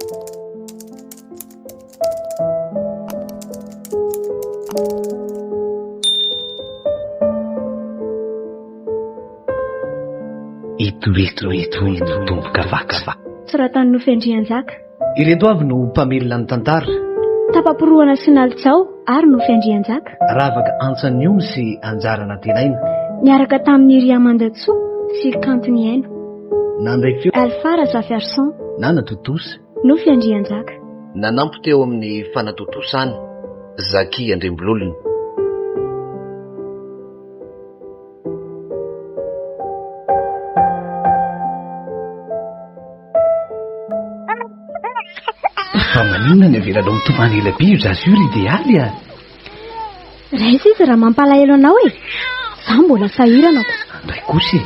Ito eto ito no tomboka vaka. Soratan'i Nofy Andrianjaka. Ireto avy no mpamelona ny tantara. Tapa-porohana sy Nalijao ary Nofy Andrianjaka. Ravaka Antsaniony sy Anjara Nantenaina. Niaraka tamin'i Riamandatsoa sy Kanto Niaina. Nandray feo. Alpha Razafiarison. Nanatontosa. Nofy Andrianjaka. Nanampy teo amin'ny fanatontosana, Zaky Andriambololona. Fa maninona ny avelanao mitomany ela be io zaza io ry Idealy a? Raiso izy raha mampalahelo anao e! Za mbola sahirana ko. Andray kosa e!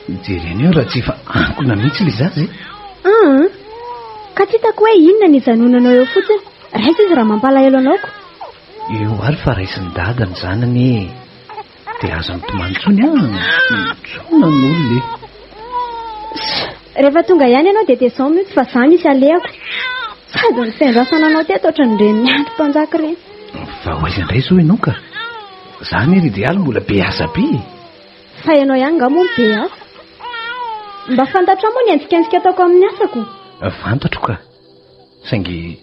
Mijery an'io raha tsy efa ankona mihitsy ilay zaza e! Aa! Ka tsy hitako hoe inona ny hijanonanao eo fotsiny. Raiso izy raha mampalahelo anao ko. Eo ary fa raisin'i Dada ny zanany e! Dia aza mitomany intsony an! Mitsona ny olona e! Rehefa tonga ihany ianao dia tezao mihitsy fa za misy alehako. Sady ny fiandrasana anao teto ohatran'ireny miandry mpanjaka ireny. Fa ho aiza indray izao ianao ka? Za anie ry Idealy mbola be asa be e! Fa ianao ihany nga moa no be asa? Mba fantatrao moa ny henjikenjika ataoko amin'ny asako? Fantatro ka! Saingy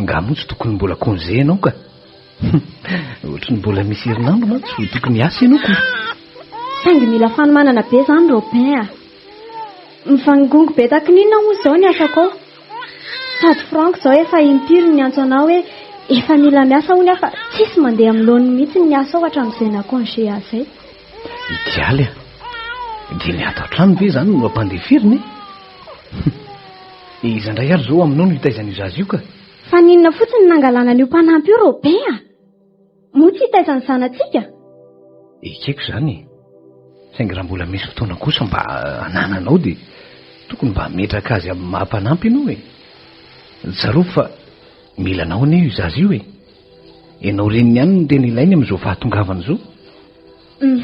nga moa tsy tokony mbola congé ianao ka? Ohatry ny mbola misy herinandro mantsy vao tokony hiasa ianao ko. Saingy mila fanomanana be izany Robin a! Mivangongo be takininona moa izao ny asako ao? Sady Franck izao efa impiry no niantso anah hoe efa mila miasa hono aho fa tsisy mandeha amin'ny laoniny mihitsy ny asa ao hatramin'izay naha congé ahy izay. Idealy a! Dia ny ato an-trano ve izany no ampandeferina e? Iza indray ary izao aminao no hitaiza an'io zaza io ka? Fa n'inona fotsiny nangalana an'io mpanampy io Robin a! Moa tsy hitaiza ny zanatsika? Ekeko izany e! Saingy raha mbola misy fotoana kosa mba anananao dia tokony mba hametraka azy amin'ny maha mpanampy ianao e! Tsarovy fa mila anao anie io zaza io e! Ianao reniny ihany no tena ilainy amin'izao fahatongavany izao. Hum!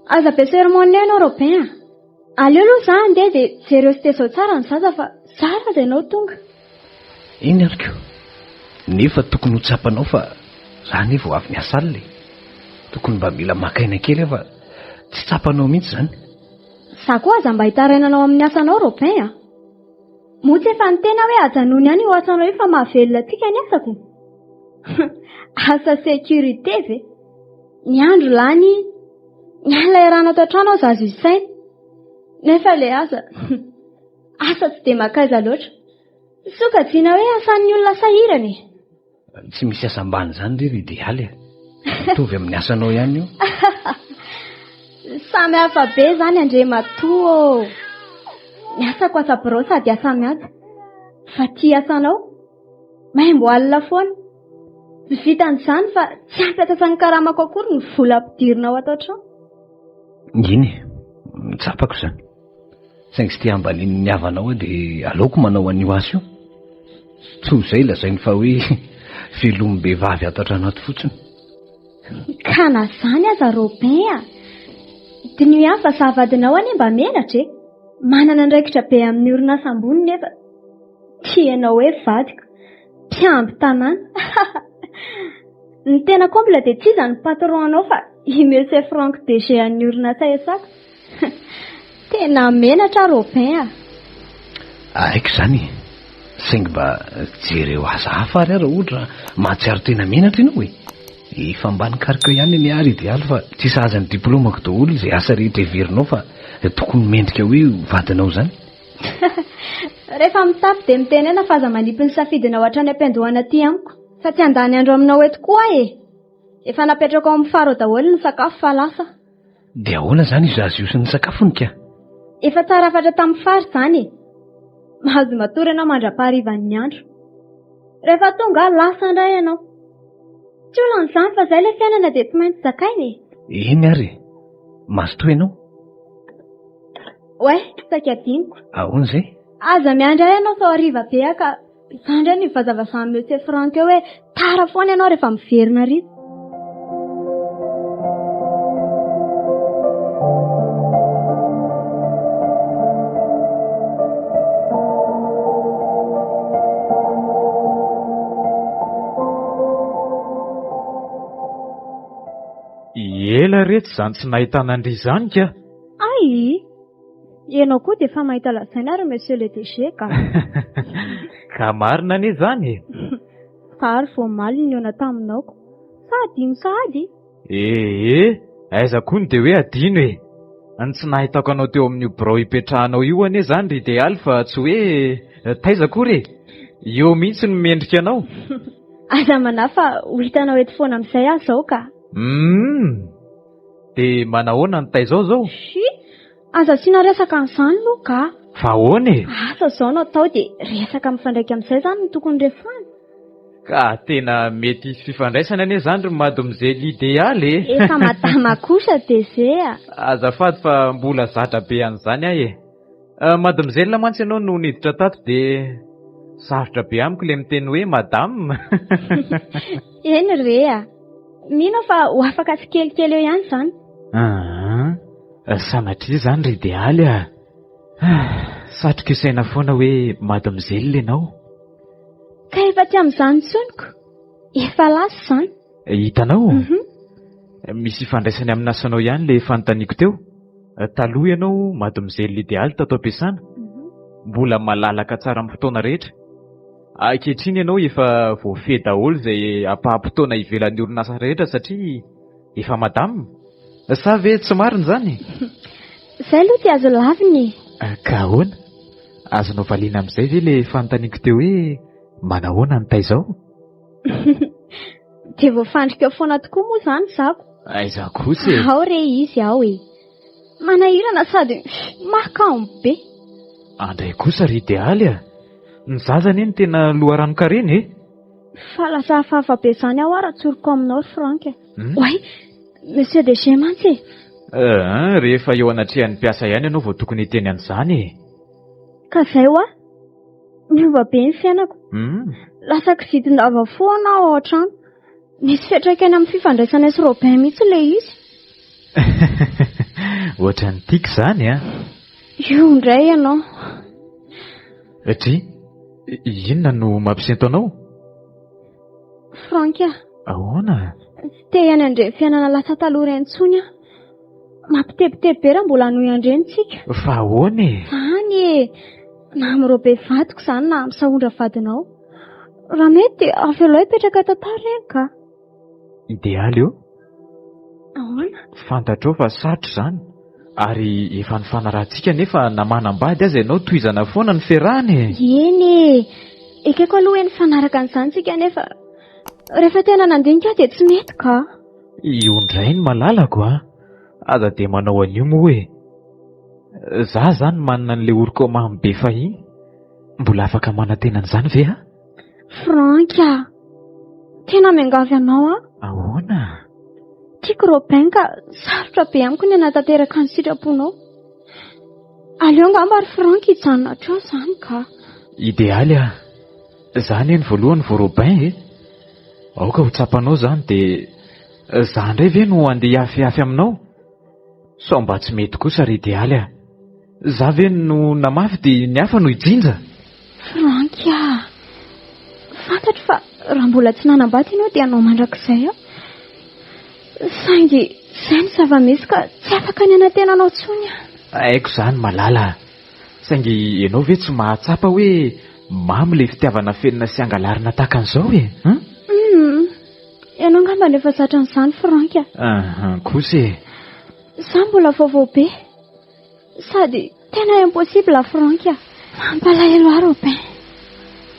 Aza be sermon eo ianao Robin a! Aleo aloha za handeha dia jereo sy tezao tsara ny zaza fa zara aza ianao tonga. Eny ary ko! Nefa tokony ho tsapanao fa za anie vao avy niasa alina e! Tokony mba mila maka aina kely aho fa tsy tsapanao mihitsy izany. Za koa aza mba hitarainanao amin'ny asanao Robin a! Moa tsy efa niteny aho hoe ajanony ihany io asanao io fa mahavelona antsika ny asako? Asa sécurité ve? Ny andro lany Ny alina iarahana ato an-trano aza azo isaina. Nefa ilay asa, asa tsy dia mankaiza loatra. Sokajiana hoe asan'ny olona sahirana e. Tsy misy asa ambany izany re ry Idealy a. Mitovy amin'ny asanao ihany io. Samy hafa be izany Andriamatoa ô. Ny asako asa birao sady asa mihaja. Fa ity asanao, maimbo alina foana. Tsy vitan'izany fa tsy ampy atsatsan'ny karamako akory ny vola ampidirinao ato an-trano. Eny e, tsapako izany. Saingy tsy te hambanian'ny havanao aho dia aleoko manao an'io asa io. Toy izay lazainy fa hoe velomim-behivavy ato an-trano ato fotsiny. Ka na izany aza Robin a! Diniho ihany fa za vadinao anie mba menatra e! Manana andraikitra be amin'ny orinasa ambony nefa tianao hoe vadiko. Mpiamby tanàna. Ny tena comble dia tsy iza ny patron anao fa i Monsieur Franck DG an'ny orinasa Esaka. Tena menatra aho Robin a! Haiko izany e! Saingy mba jereo asa hafa ary aho raha ohatra mahatsiaro tena menatra ianao e! Efa ambany karika ihany anie aho ry Idealy fa tsy sahaza ny diplaomako daholo izay asa rehetra heverinao fa tokony mendrika hoe ho vadinao izany. Rehefa mitafy dia mitenena fa aza manipy ny safidinao hatrany am-piandohana aty amiko fa tsy handany andro aminao eto koa aho e! Efa napetrako ao amin'ny faro daholo ny sakafo fa lasa aho. Dia ahoana izany io zaza io sy ny sakafony ka? Efa tsara hafatra tamin'ny fary izany e! Mahazo matory ianao mandra-paharivan'ny andro. Rehefa tonga aho lasa indray ianao. Tsy olana izany fa izay ilay fiainana dia tsy maintsy zakaina e! Eny ary e! Mazotoa ianao. Oay, saika adinoko. Ahoana izay? Aza miandry ahy ianao sao hariva be aho ka izaho indray no hivazavazahan'i Monsieur Franck eo hoe tara foana ianao rehefa miverina hariva. Ela retsy izany tsy nahitana an-dry izany ka! Ay! Ianao koa dia efa mahita lazaina ry Monsieur le DG ka! Ka marina anie izany e! Za ary vao omaly no nihaona taminao ko! Sa adino sahady? Ee, aiza koa no dia hoe adino e! Ny tsy nahitako anao teo amin'io birao ipetrahanao io anie izany ry Idealy fa tsy hoe taiza akory e! Eo mihitsy no mendrika anao. Aza manahy fa ho hitanao eto foana amin'izay aho izao ka! Humm! Dia manahoana ny taizao izao? Shi! Aza asiana resaka an'izany aloha ka! Fa ahoana e? Asa izao no atao dia resaka mifandraika amin'izay izany no tokony resahana. Ka tena mety hisy fifandraisany anie izany ry madomzely Idealy e! Efa madama kosa DG a! Azafady fa mbola zatra be an'izany aho e! Mademoiselle mantsy ianao no niditra tato dia sarotra be amiko ilay miteny hoe madame. Eny re a! Mino aho fa ho afaka tsikelikely eo ihany izany. Aa, sanatria izany ry Idealy a! Satriko hisaina foana hoe mademoiselle ianao. Ka efa tsy amin'izany intsony ko! Efa lasa izany. Hitanao? Misy ifandraisany amin'ny asanao ihany ilay fanontaniako teo. Taloha ianao mademoiselle idealy tato am-piasana, mbola malalaka tsara amin'ny fotoana rehetra. Ankehitriny ianao efa voafehy daholo izay ampaham-potoana ivelan'ny orinasa rehetra satria efa madame. Sa ve tsy marina izany? Izay aloha tsy azo lavina e! Ka ahoana? Azonao valiana amin'izay ve ilay fanontaniako teo hoe manahoana ny taizao? Dia voafandrika eo foana tokoa moa izany zako. Aiza kosa e? Ao re izy ao e. Manahirana sady mahakamo be. Andray kosa ry Idealy a! Ny zaza anie no tena loharanon-karena e! Fa lasa hafahafa be izany aho raha tsoriko aminao ry Franck a. Oay! Monsieur DG mantsy e! Eeh, rehefa eo anatrehan'ny mpiasa ihany ianao vao tokony hiteny an'izany e! Ka izay hoa! Niova be ny fiainako. Lasa kizitin-dava foana aho ao an-trano. Nisy fiantraikany amin'ny fifandraisanay sy Robin mihitsy ilay izy. Ohatran'ny tiako izany an! Io indray ianao. Dry, inona no mampisento anao? Franck a! Ahoana? Tsy te hiaina an'ireny fiainana lasa taloha ireny intsony aho. Mampitebiteby be raha mbola hanohy an'ireny tsika. Fa ahoana e? Zany e! Na amin'i Robe vadiko izany na amin'i Sahondra vadinao. Raha mety dia avelao hipetraka tantara ireny ka. Idealy ô? Ahoana? Fantatrao fa sarotra izany ary efa nifanarahantsika nefa na manambady aza ianao tohizana foana ny fiarahana e! Eny e! Ekeko aloha hoe nifanaraka an'izany tsika nefa rehefa tena nandinika aho dia tsy mety ka. Io indray ny malalako a! Aza dia manao an'io moa e! Za zany manana an'ilay oroka mamy be fahiny, mbola afaka manantena an'izany ve aho? Franck a! Tena miangavy anao aho. Ahoana? Tiako Robin ka sarotra be amiko ny hanatanteraka ny sitraponao. Aleo angamba ry Franck hijanona hatreo izany ka. Idealy a! Za anie ny voalohany vao Robin e! Aoka ho tsapanao izany dia za indray ve no handeha hiafiafy aminao? Sao mba tsy mety kosa ry Idealy a! Za ve no namafy dia ny hafa no hijinja? Franck a! Fantatro fa raha mbola tsy nanambady ianao dia hanao mandrakizay aho. Saingy izay no zava-misy ka tsy afaka ny hanantena anao intsony aho. Haiko izany Malala a! Saingy ianao ve tsy mahatsapa hoe mamy ilay fitiavana afenina sy angalarina tahaka an'izao e? Hum? Hum! Ianao angamba no efa zatra an'izany Franck a! Ahh, kosa e! Izaho mbola vaovao be. Sady tena impossible Franck a! Mampalahelo ahy Robin.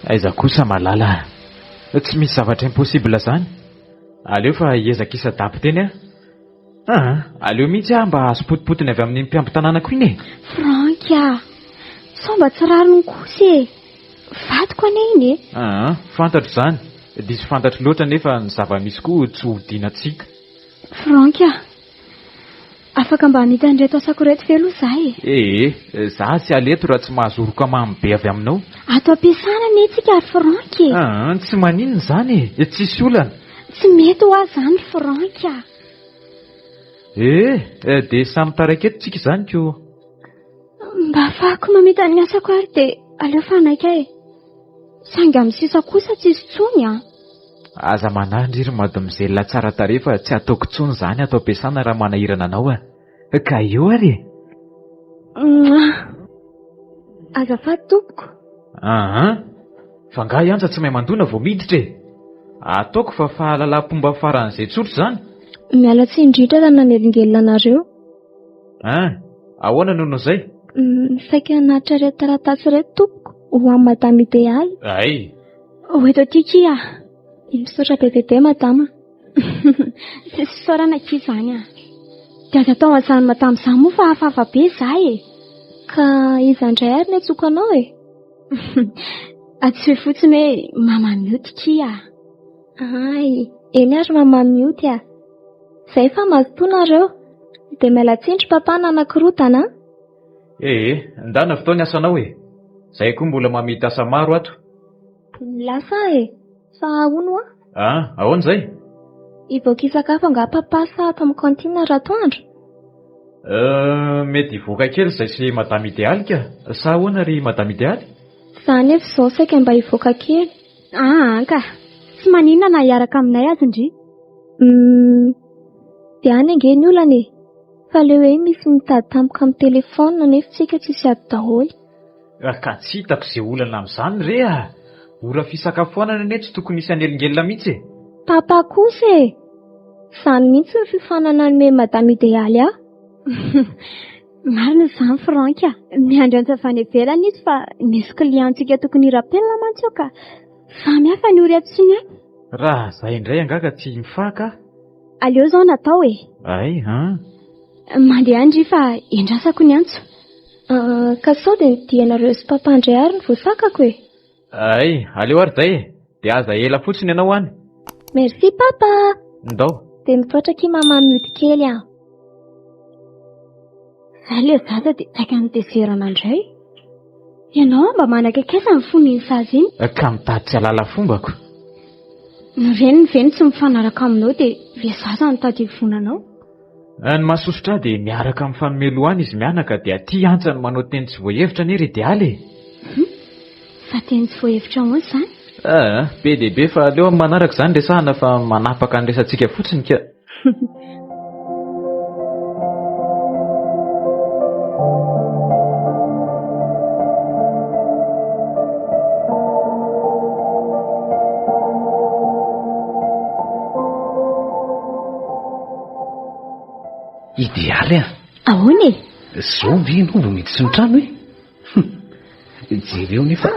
Aiza kosa Malala a! Tsy misy zavatra impossible izany. Aleo fa hiezaka hisadapy teny aho. Aa! Aleo mihitsy aho mba hahazo potipotiny avy amin'iny mpiambin-tanànako iny e! Franck a! Sao mba tsy rariny kosa e! Vadiko anie iny e! Aa! Fantatro izany. Diso fantatro loatra nefa ny zava-misy koa tsy hodinantsika. Franck a! Afaka mba hamita an'ireto asako ireto ve aloha za e? Ee, za tsy hiala eto raha tsy mahazo oroka mamy be avy aminao. Ato am-piasana anie tsika ry Franck e! Aa, tsy maninona izany e! Tsisy olana. Tsy mety hoa izany ry Franck a! Ee, dia samy taraiky eto tsika izany ko. Mba ahafahako mamita ny asako ary dia aleo fa hanaiky aho e! Saingy amin'ny sisa kosa tsisy intsony an! Aza manahy ndry ry mademoiselle tsara tarehy fa tsy ataoko intsony izany ato am-piasana raha manahirana anao a! Ka eo ary e! Mouah! Azafady tompoko. Aa! Fa angaha i Antsa tsy mahay mandona vao miditra e! Ataoko fa fahalalam-pomba faran'izay tsotra izany. Miala tsiny indrindra raha nanelingelina anareo. An! Ahoana no izay? Saika hanatitra ireto taratasy ireto tompoko ho an'i Madame Idealy. Ay! Ho eto aty kia. Misaotra be dia be madama. Tsisy fisaorana akia izany an. Dia aza atao an'izany madame izany moa fa hafahafa be izaho e. Ka iza indray ary ny antsoiko anao e? Antsoy fotsiny hoe mama mioty kia. Ay, eny ary mama mioty a. Izay fa mazotoa nareo. Dia miala tsiny ry papa nanakorontana an. Ee, ndana vitao ny asanao e. Zahay koa mbola mamita asa maro ato. Lasa aho e! Fa hono hoa? Ah, ahoana izay? Hivoaka hisakafo angaha papa sa ato amin'ny cantine ratoandro? Euh, mety hivoaka kely izay sy madame Idealy ka! Sa ahoana ry madame Idealy? Za anefa izao saika mba hivoaka kely. Ah ka! Tsy maninona na hiaraka aminay aza ndry. Humm, dia any ange ny olana e! Fa le hoe misy mitady tampoka amin'ny téléphone nefa tsika tsisy ato daholo. Ka tsy hitako izay olana amin'izany re a! Ora fisakafoanana anie tsy tokony hisy hanelingelina mihitsy e! Papa kosa e! Izany mihitsy ny fiofanana nomen'i Madame Idealy ahy. Marina izany Franck a! Miandry antso avy any ivelany izy fa misy client-ntsika tokony hi-rappel mantsy eo ka! Samy hafa ny ory ato sy ny any. Raha izay indray angaha ka tsy mifaka a! Aleo izao natao e! Ay an! Mandeha any ndry fa endrasako ny antso. Ka sao dia ny dianareo sy papa indray ary no voasakako e! Ay, aleo ary izay e! Dia aza ela fotsiny ianao any. Merci papa! Ndao. Dia misaotra akia mama mody kely an! Izay ilay zaza dia saika notezerana indray. Ianao mba manakaikaiza ny fon'iny zaza iny. Ka mitady tsy halala fombako. Ny reniny ve no tsy mifanaraka aminao dia ilay zaza no tadiavonanao? Ny mahasosotra ahy dia miaraka mifanome lohana izy mianaka dia aty Antsa no manao teny tsy voahevitra anie ry Idealy e! Hum! Fa teny tsy voahevitra ahoana izany? Aa! Be dia be fa aleo amin'ny manaraka izany resahana fa manapaka ny resatsika fotsiny ka! Idealy a! Ahoana e? Zao ve ianao vao miditra ny trano e? Hum! Jereo nefa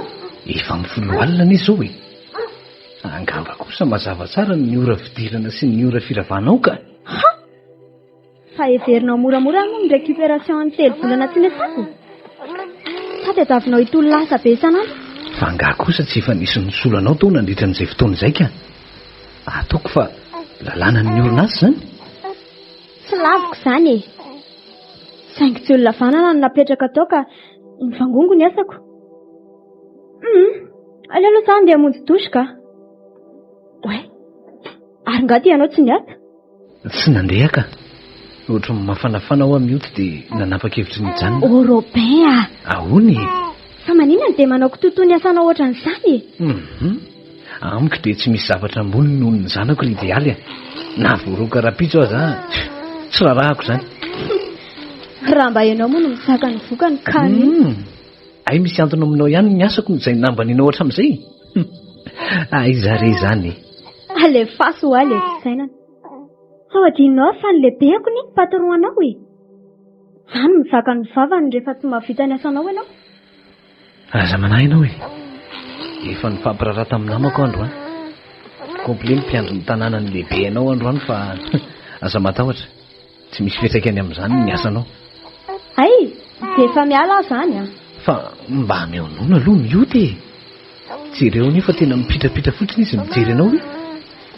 efa amin'ny folo alina anie izao e! Angamba kosa mazava tsara ny ora fidirana sy ny ora firavana ao ka! Ha! Fa heverinao moramora moa ny récupération an'ny telo volana tsy niasako? Sa tadiavinao hitolona asa be isan'andro? Fa angaha kosa tsy efa nisy nisolo anao tao nandritra an'izay fotoana izay ka! Ataoko fa lalànan'ny orinasa izany? Tsy laviko izany e! Saingy tsy olona vanana no napetraka tao ka nivangongo ny asako. Hum, aleo aloha za andeha hamonjy douche ka. Oay, ary nga ty ianao tsy niasa? Tsy nandeha ka. Ohatran'ny mafanafana hoa mioty dia nanapa-kevitra ny hijanona. Oh Robin ah! Ahoana e? Fa maninona no dia manao kitoatoa ny asanao ohatran'izany e? Hum, amiko dia tsy misy zavatra ambony noho ny zanako ry Idealy a! Na voaroaka rahampitso aza aho, tsy rarahako izany. Raha mba ianao moa no mizaka ny vokany ka ny. Hum, hay misy antony aminao ihany ny asako no izay nambanianao hatramin'izay e! Aiza re izany e? Alefaso hoa ilay fisainana. Sao adinonao ary fa ny lehibeko anie ny patron anao e! Za no mizaka ny vavany rehefa tsy mahavita ny asanao ianao. Aza manahy ianao e! Efa nifampiraharaha tamin'ny namako aho androany. Complet ny mpiandry ny tanàna ny lehibe anao androany fa aza matahotra. Tsy misy fiantraikany amin'izany ny asanao. Hay! Dia efa miala aho izany an! Fa mba ameo nono aloha mioty e! Jereo anie fa tena mipitrapitra fotsiny izy mijery anao hoe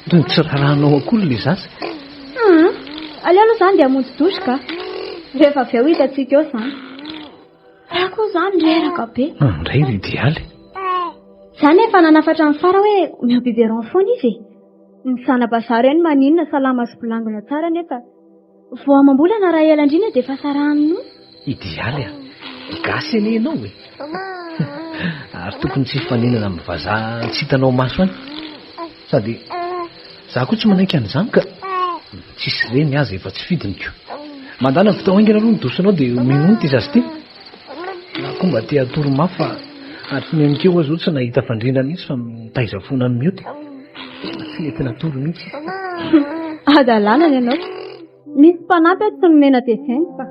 toy ny tsy raharahanao akory ilay zaza. Hum! Aleo aloha izany dia hamonjy douche ka! Rehefa avy eo hitantsika eo izany. Za koa izany reraka be. Indray ry Idealy. Za nefa nanafatra an'i Fara hoe omeo biberon foana izy e! Ny zana-bazaha ireny maninona salama sy bolangina tsara nefa vao amam-bolana raha ela indrindra dia efa sarahan'ny nono. Idealy a! Gasy anie ianao e! Ary tokony tsy hifaninana amin'ny vazaha tsy hitanao maso any. Sady. Za koa tsy manaiky an'izany ka. Tsisy reny aza efa tsy fidiniko. Mandàna vita ho haingana aloha ny dosinao dia omeo ity zaza ity. Na koa mba te hatory mafy fa hatry ny aninkeo aho izao tsy nahita fandriana mihitsy fa mitaiza foana ny mioty. Tena tsy nety natory mihitsy. Hadalana ny anao. Misy mpanampy aho tsy nomena deviens fa.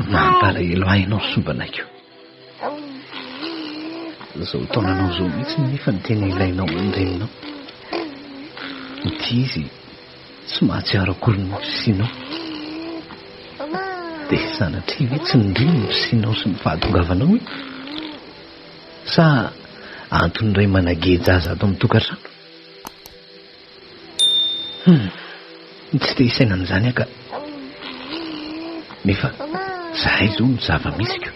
Mampalahelo ahy ianao ry sombanaiko. Izao taonanao izao mihitsy nefa ny tena ilainao ny reninao. Ity izy tsy mahatsiaro akory ny fisianao. Dia sanatria ve tsy niriny ny fisianao sy ny fahatongavanao e? Sa antony iray manageja azy ato amin'ny tokantrano? Hum, tsy te hisaina an'izany aho ka. Nefa zahay izao no zava-misy ko.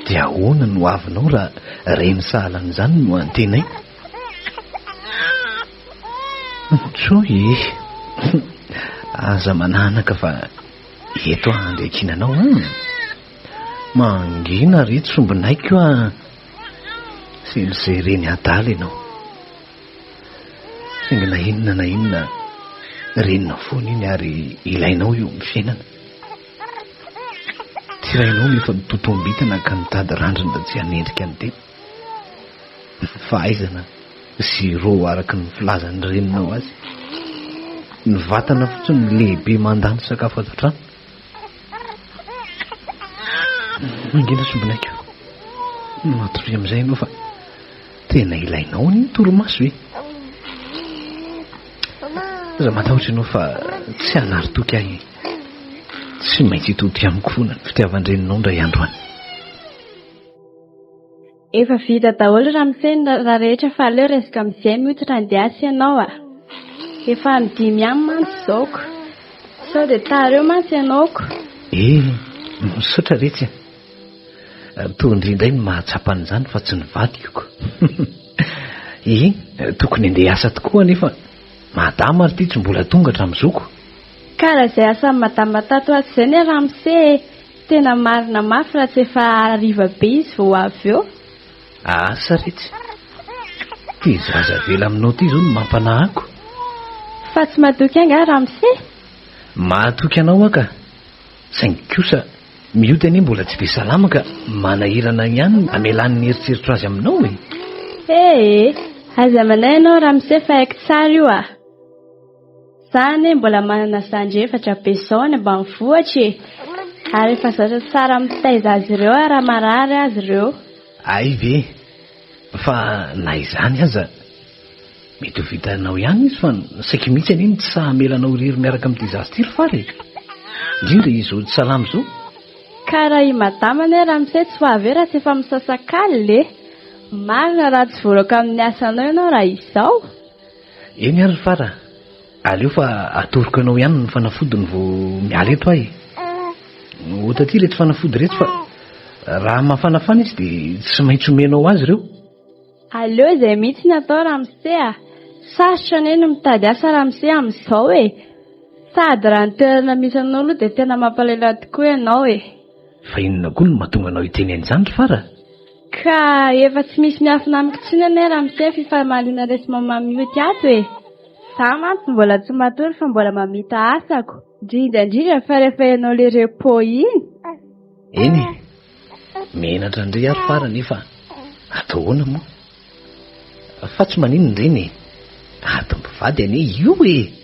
Dia ahoana no avinao raha reny sahala an'izany no antenaina? Tsoy e! Aza mananaka fa eto aho andriakiana anao an! Mangina ry tsombinaiko an! Sy ny reny adala ianao. Saingy na inona na inona, reninao foana iny ary ilainao eo amin'ny fiainana. Tsy rainao no efa nitotoam-bintana ka nitady randrana tsy hanendrika ny tena. Ny fahaizana, zéro araka ny filazan'ny reninao azy. Ny vatana fotsiny no lehibe mandany sakafo ato an-trano. Mangina sombinaiko. Matoria amin'izay ianao fa tena ilainao ny torimaso e. Aza matahotra ianao fa tsy hanary toky ahy. Tsy maintsy hitody amiko foana ny fitiavan-dreninao indray andro any. Efa vita daholo ramose ny raharaha rehetra fa aleo resaka amizay mioty raha andeha asa ianao a! Efa any dimy any mantsy izao ko! Sao dia tara eo mantsy ianao ko! Eh! Misaotra retsy a! Toa ndry indray no mahatsapa an'izany fa tsy ny vadiko ko! Eny, tokony andeha hiasa tokoa anefa madama ary ity tsy mbola tonga hatramin'izao ko! Ka raha izay asan'i madama tato ho ato izay anie ramose e! Tena marina mafy raha tsy efa hariva be izy vao ho avy eo. Asa retsy. Ty zaza avela aminao ty zao no mampanahy ako. Fa tsy matoky ahy angaha ramose? Mahatoky anao aho ka. Saingy kosa mioty anie mbola tsy dia salama ka manahirana ihany ny hamelany ny eritreritro azy aminao e. Ee, aza manahy ianao ramose fa haiko tsara io a. Za anie mbola manana zandry efatra be zao any ambanivohitra e! Ary efa zatra tsara mitaiza azy ireo aho raha marary azy ireo. Hay ve? Fa na izany aza, mety ho vitanao ihany izy fa saika mihitsy anie ny tsy sahy hamela anao irery miaraka amin'ity zaza ity ry Fara e! Indrindra izao tsy salama izao. Ka raha i madama anie ramose tsy ho avy eo raha tsy efa misasakalina e! Marina raha tsy voaroaka amin'ny asanao ianao raha izao. Eny ary ry Fara, aleo fa atoroko anao ihany ny fanafodiny vao miala eto aho e. Ho taty ireto fanafody ireto fa raha mafanafana izy dia tsy maintsy omenao azy ireo. Aleo izay mihitsy ny atao ramose a! Sarotra anie ny mitady asa ramose amin'izao e! Sady raha ny toerana misy anao aloha dia tena mampalahelo ahy tokoa ianao e! Fa inona koa no mahatonga anao hiteny an'izany ry Fara? Ka efa tsy misy miafina amiko intsony anie ramose ny fifamaliana sy maman mioty ato e! Za mantsy mbola tsy matory fa mbola mamita asako, indrindra indrindra fa rehefa ianao le repos iny. Eny e! Menatra ndry ary fara nefa atao ahoana moa? Fa tsy maninona ireny e! Ady mpivady anie io e!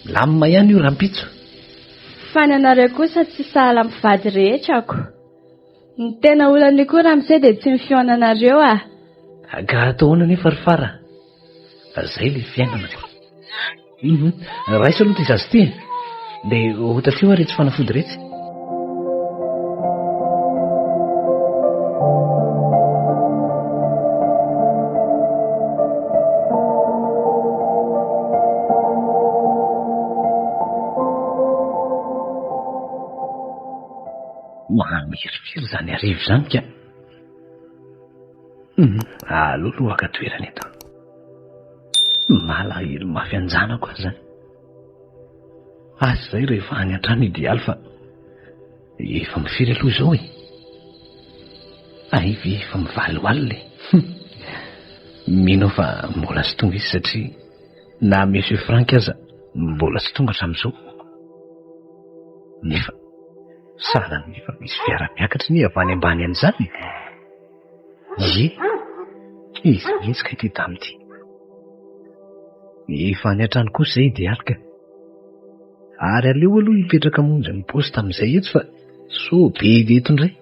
Milamina ihany io rahampitso. Fa ny anareo kosa tsy sahala amin'ny mpivady rehetra ko! Ny tena olana koa ramose dia tsy ny fihaonanareo ah. Ka atao ahoana anefa ry Fara? Zay le fiainana ko. Hum, raiso aloha ity zaza ity e. Dia ho tafio ary iretsy fanafody iretsy. Mamirifiry izany hariva izany ka. Hum, aleo aloha haka toerana eto. Malahelo mafy an-janako aho izany. Asa izay rehefa any an-trano idealy fa efa mifiry aloha izao e. Hay ve efa mivalo alina e. Mino aho fa mbola tsy tonga izy satria na Monsieur Franck aza mbola tsy tonga hatramin'izao. Nefa sahala amin'ny efa misy fiara miakatra anie avy any ambany any izany e. Ie, izy mihitsy kay ity dame ity. Efa any an-trano kosa izay idealy ka. Ary aleo aloha hipetraka hamonjy ny poste amin'izay etsy fa sao be dia eto indray.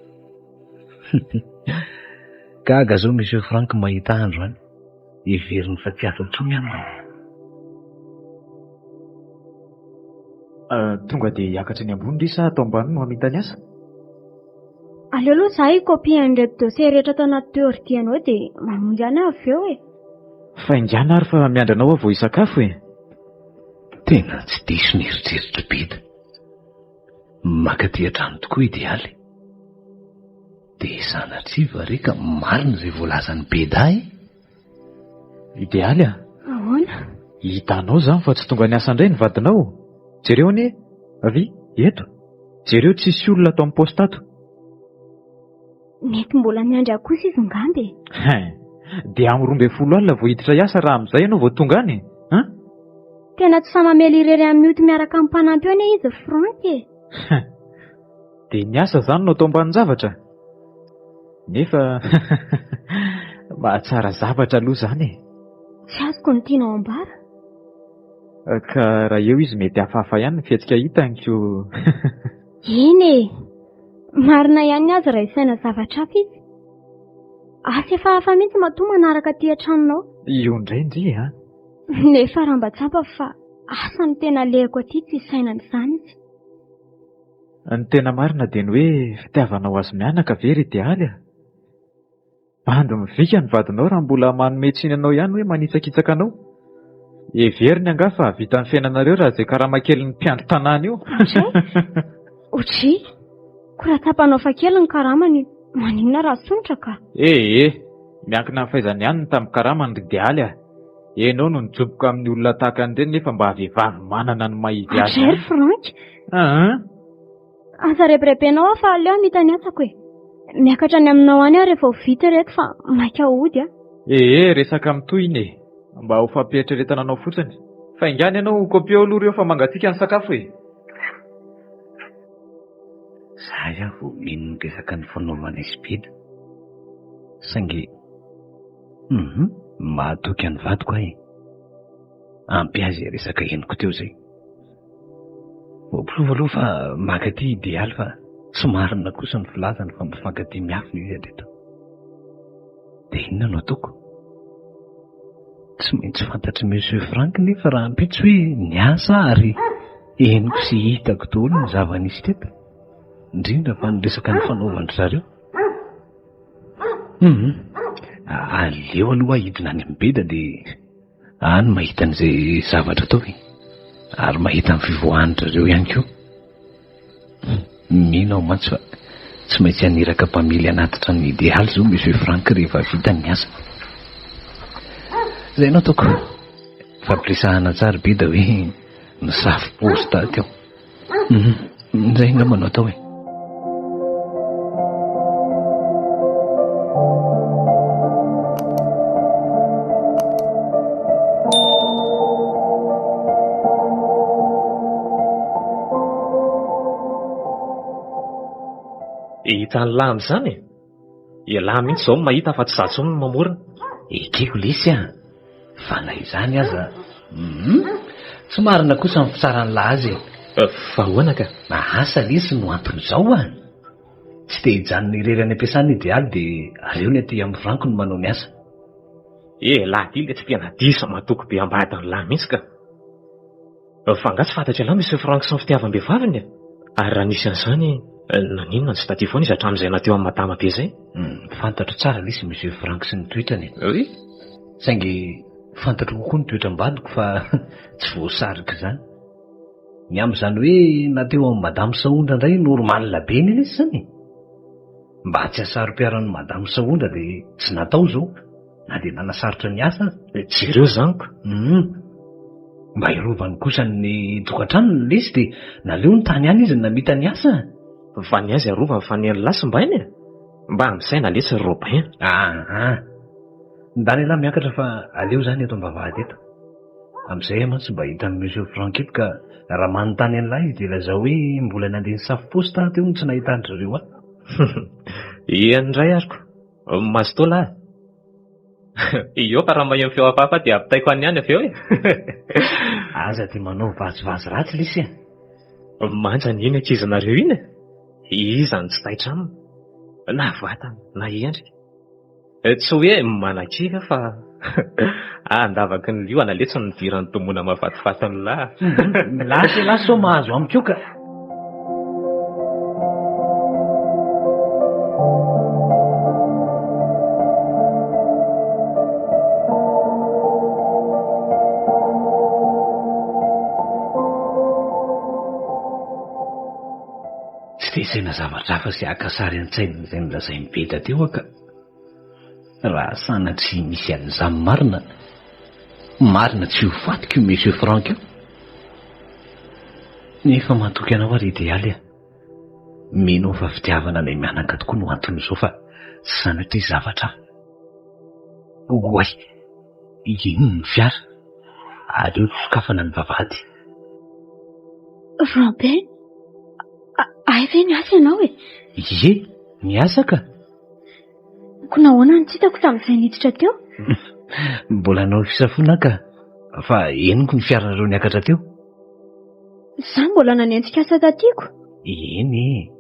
Gaga izao Monsieur Franck mahita ahy androany. Heveriny fa tsy afa intsony aho manko. Tonga dia hiakatra eny ambony ve sa ato ambany no hamita ny asa? Aleo aloha za hi-copier an'ireto dossier rehetra ato anaty ordi anao dia mamonjy any aho avy eo e. Faingàna ary fa miandry anao aho vao hisakafo e. Tena tsy diso ny eritreritro Beda. Mankaty an-trano tokoa Idealy. Dia sanatria va re ka marina izay voalazan'i Beda e? Idealy a! Ahoana? Hitanao izany fa tsy tonga niasa indray ny vadinao. Jereo anie, avia, eto. Jereo tsisy olona ato amin'ny poste ato. Mety mbola miandry ahy kosa izy ngamba e. Hein! Dia amin'ny 12 alina vao hiditra hiasa raha amin'izay ianao vao tonga any e! Hein? Tena tsy sahy mamely irery amin'ny mioty miaraka amin'ny mpanampy eo anie izy ry Franck e. Hein! Dia ny asa izany no atao ambanin-javatra? Nefa mahatsara zavatra aloha izany e. Tsy azoko ny tianao ambara. Ka raha eo izy mety hafahafa ihany ny fihetsika hitany ko. Eny e! Marina ihany ny azy raha isaina zavatra hafa izy. Asa efa hafa mihitsy matoa manaraka aty an-tranonao. Io indray ndry a! Nefa raha mba tsapa fa asa no tena alehako aty tsy isaina an'izany izy. Ny tena marina dia ny hoe fitiavanao azy mianaka ve ry Idealy a? Bandy mivika ny vadinao raha mbola manome tsiny anao ihany hoe manitsakitsaka anao. Heveriny angaha fa hahavita ny fiainanareo raha izay karama kelin'ny mpiandry tanàna io. Otray? Otry? Koa raha tsapanao fa kely ny karamany, maninona raha asondrotra ka? Eh eh! Miankina amin'ny fahaizany ihany ny tambin-karamany ry Idealy a! Enao no nijoboka amin'ny olona tahaka an'ireny nefa mba vehivavy manana ny maha izy azy Otray ry ihany. Franck! Aa! Aza rebirebenao aho fa aleo hamita ny asako e. Miakatra any aminao any aho rehefa ho vita ireto fa maika hody aho. Ee, resaka mitohy iny e. Mba ho fampieritreretana anao fotsiny. Faingàna ianao, kopiao aloha ireo fa mangatsiaka ny sakafo e. Zay aho vao mino ny resaka nifanaovanay sy Beda. Saingy, hum, mahatoky an'ny vadiko aho e. Ampy ahy izay resaka henoko teo izay. Voaporofo aloha fa mankatia idealy fa tsy marina kosa ny filazany fa mifankatia miafina izy hatreto. Dia inona no ataoko? Tsy maintsy fantatr'i Monsieur Frank nefa rahampitso hoe niasa ary henoko sy hitako daholo ny zava-nisy teto, indrindra fa ny resaka nifanaovan-dry zareo. Hum, aleo aloha aho hidina any amin'ny Beda dia Any mahita an'izay zavatra atao e. Ary mahita ny fivoahan-dry zareo ihany koa. Mino aho mantsy fa tsy maintsy haniraka mpamily hanatitra ny idealy izao Monsieur Franck rehefa vita ny asa. Izay no ataoko. Fampiresahana tsara be da hoe nisafo paosy taty aho. Izay angamba no atao e. Hitan'lah amin'izany e! Ialahy mihitsy izao no mahita fa tsy izaho intsony no mamorona. Ekeko lesy a! Fa na izany aza, hum, tsy marina kosa ny fitsaran'lah azy e. Fa ahoana ka? Asa lesy no anton'izao a! Tsy te hijanona irery any am-piasana i Idealy dia aleony aty amin'i Franck no manao ny asa. Elah ty le tsy tena diso matoky be ambadin'lah mihitsy ka. Fa angaha tsy fantatr'ialahy Monsieur Franck sy ny fitiavam-behivaviny e? Ary raha nisy an'izany, naninona no tsy taty foana izy hatramin'izay na teo amin'i Madama be izay? Fantatro tsara lesy Monsieur Franck sy ny toetrany e. Oui? Saingy fantatro kokoa ny toetram-badiko fa tsy voasarika izany. Ny amin'izany hoe na teo amin'i Madame Sahondra indray normal be anie lesy izany e. Mba tsy hasaropiaro an'i Madame Sahondra dia tsy natao izao, na dia nanasarotra ny asa aza. Jereo izany ko. Hum. Mba hiarovany kosa ny tokantranony lesy dia naleony tany ihany izy namita ny asa. Fa ny azy arovany fa ny an'lah simbainy e! Mba misaina lesy ry Robin a! Aa! Ndany elah miakatra fa aleo zany eto ambavahady eto. Amin'izay aho mantsy mba hitan'i Monsieur Franck eto ka raha manontany an'lah izy dia lazao hoe mbola nandeha nisafo poste aho teo no tsy nahitan-dry zareo ahy. Eny indray ary ko! Mazotoa lah e! Io fa raha maheno feo hafahafa dia ampitaiko any ihany avy eo e! Aza dia manao vazivazy ratsy lesy a! Manja anie ny ankizinareo iny e! Iza no tsy taitra aminy? Na vatana na endrika. Tsy hoe manakivy aho fa andavaky ny liona letsy no nidiran'ny domoina mahafatifaty ny lahy. Lasa ialahy sao mahazo amiko eo ka. Tsy te hisaina zavatra hafa sy haka sary an-tsaina izay nolazain'i Beda teo aho ka. Raha sanatria misy an'izany marina, marina tsy ho fatiko io Monsieur Franck io. Nefa matoky anao aho ry Idealy a. Mino aho fa fitiavana anay mianaka tokoa no anton'izao fa tsy sanatria zavatra hafa. Oay! Iny ny fiara. Aleo sokafana ny vavahady. Robin, hay ve niasa ianao e? Ie, niasa ka. Ko nahoana no tsy hitako tamin'izay niditra teo? Mbola hanao fisafoana aho ka. Fa henoko ny fiaranareo niakatra teo. Izaho mbola nanenjika asa taty ko. Eny e,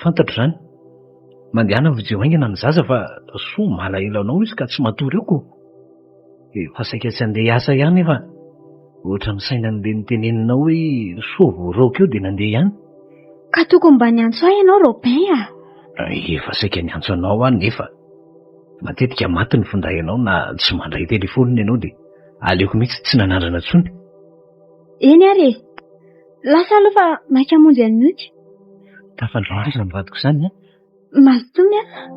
fantatro izany. Mandehana vonjeo haingana ny zaza fa soa malahelo anao izy ka tsy matory eo ko. Efa saika tsy handeha hiasa ihany nefa ohatran'ny saina an'ilay noteneninao hoe soa voaraoka eo dia nandeha ihany. Ka tokony mba niantso ahy ianao Robin a! Efa saika niantso anao aho nefa matetika maty ny finday anao na tsy mandray telefaonina ianao dia aleoko mihitsy tsy nanandrana intsony. Eny ary e! Lasa aloha fa maika hamonjy an'i Mioty. Tafandray izany vadiko izany an! Mazotoa miasa.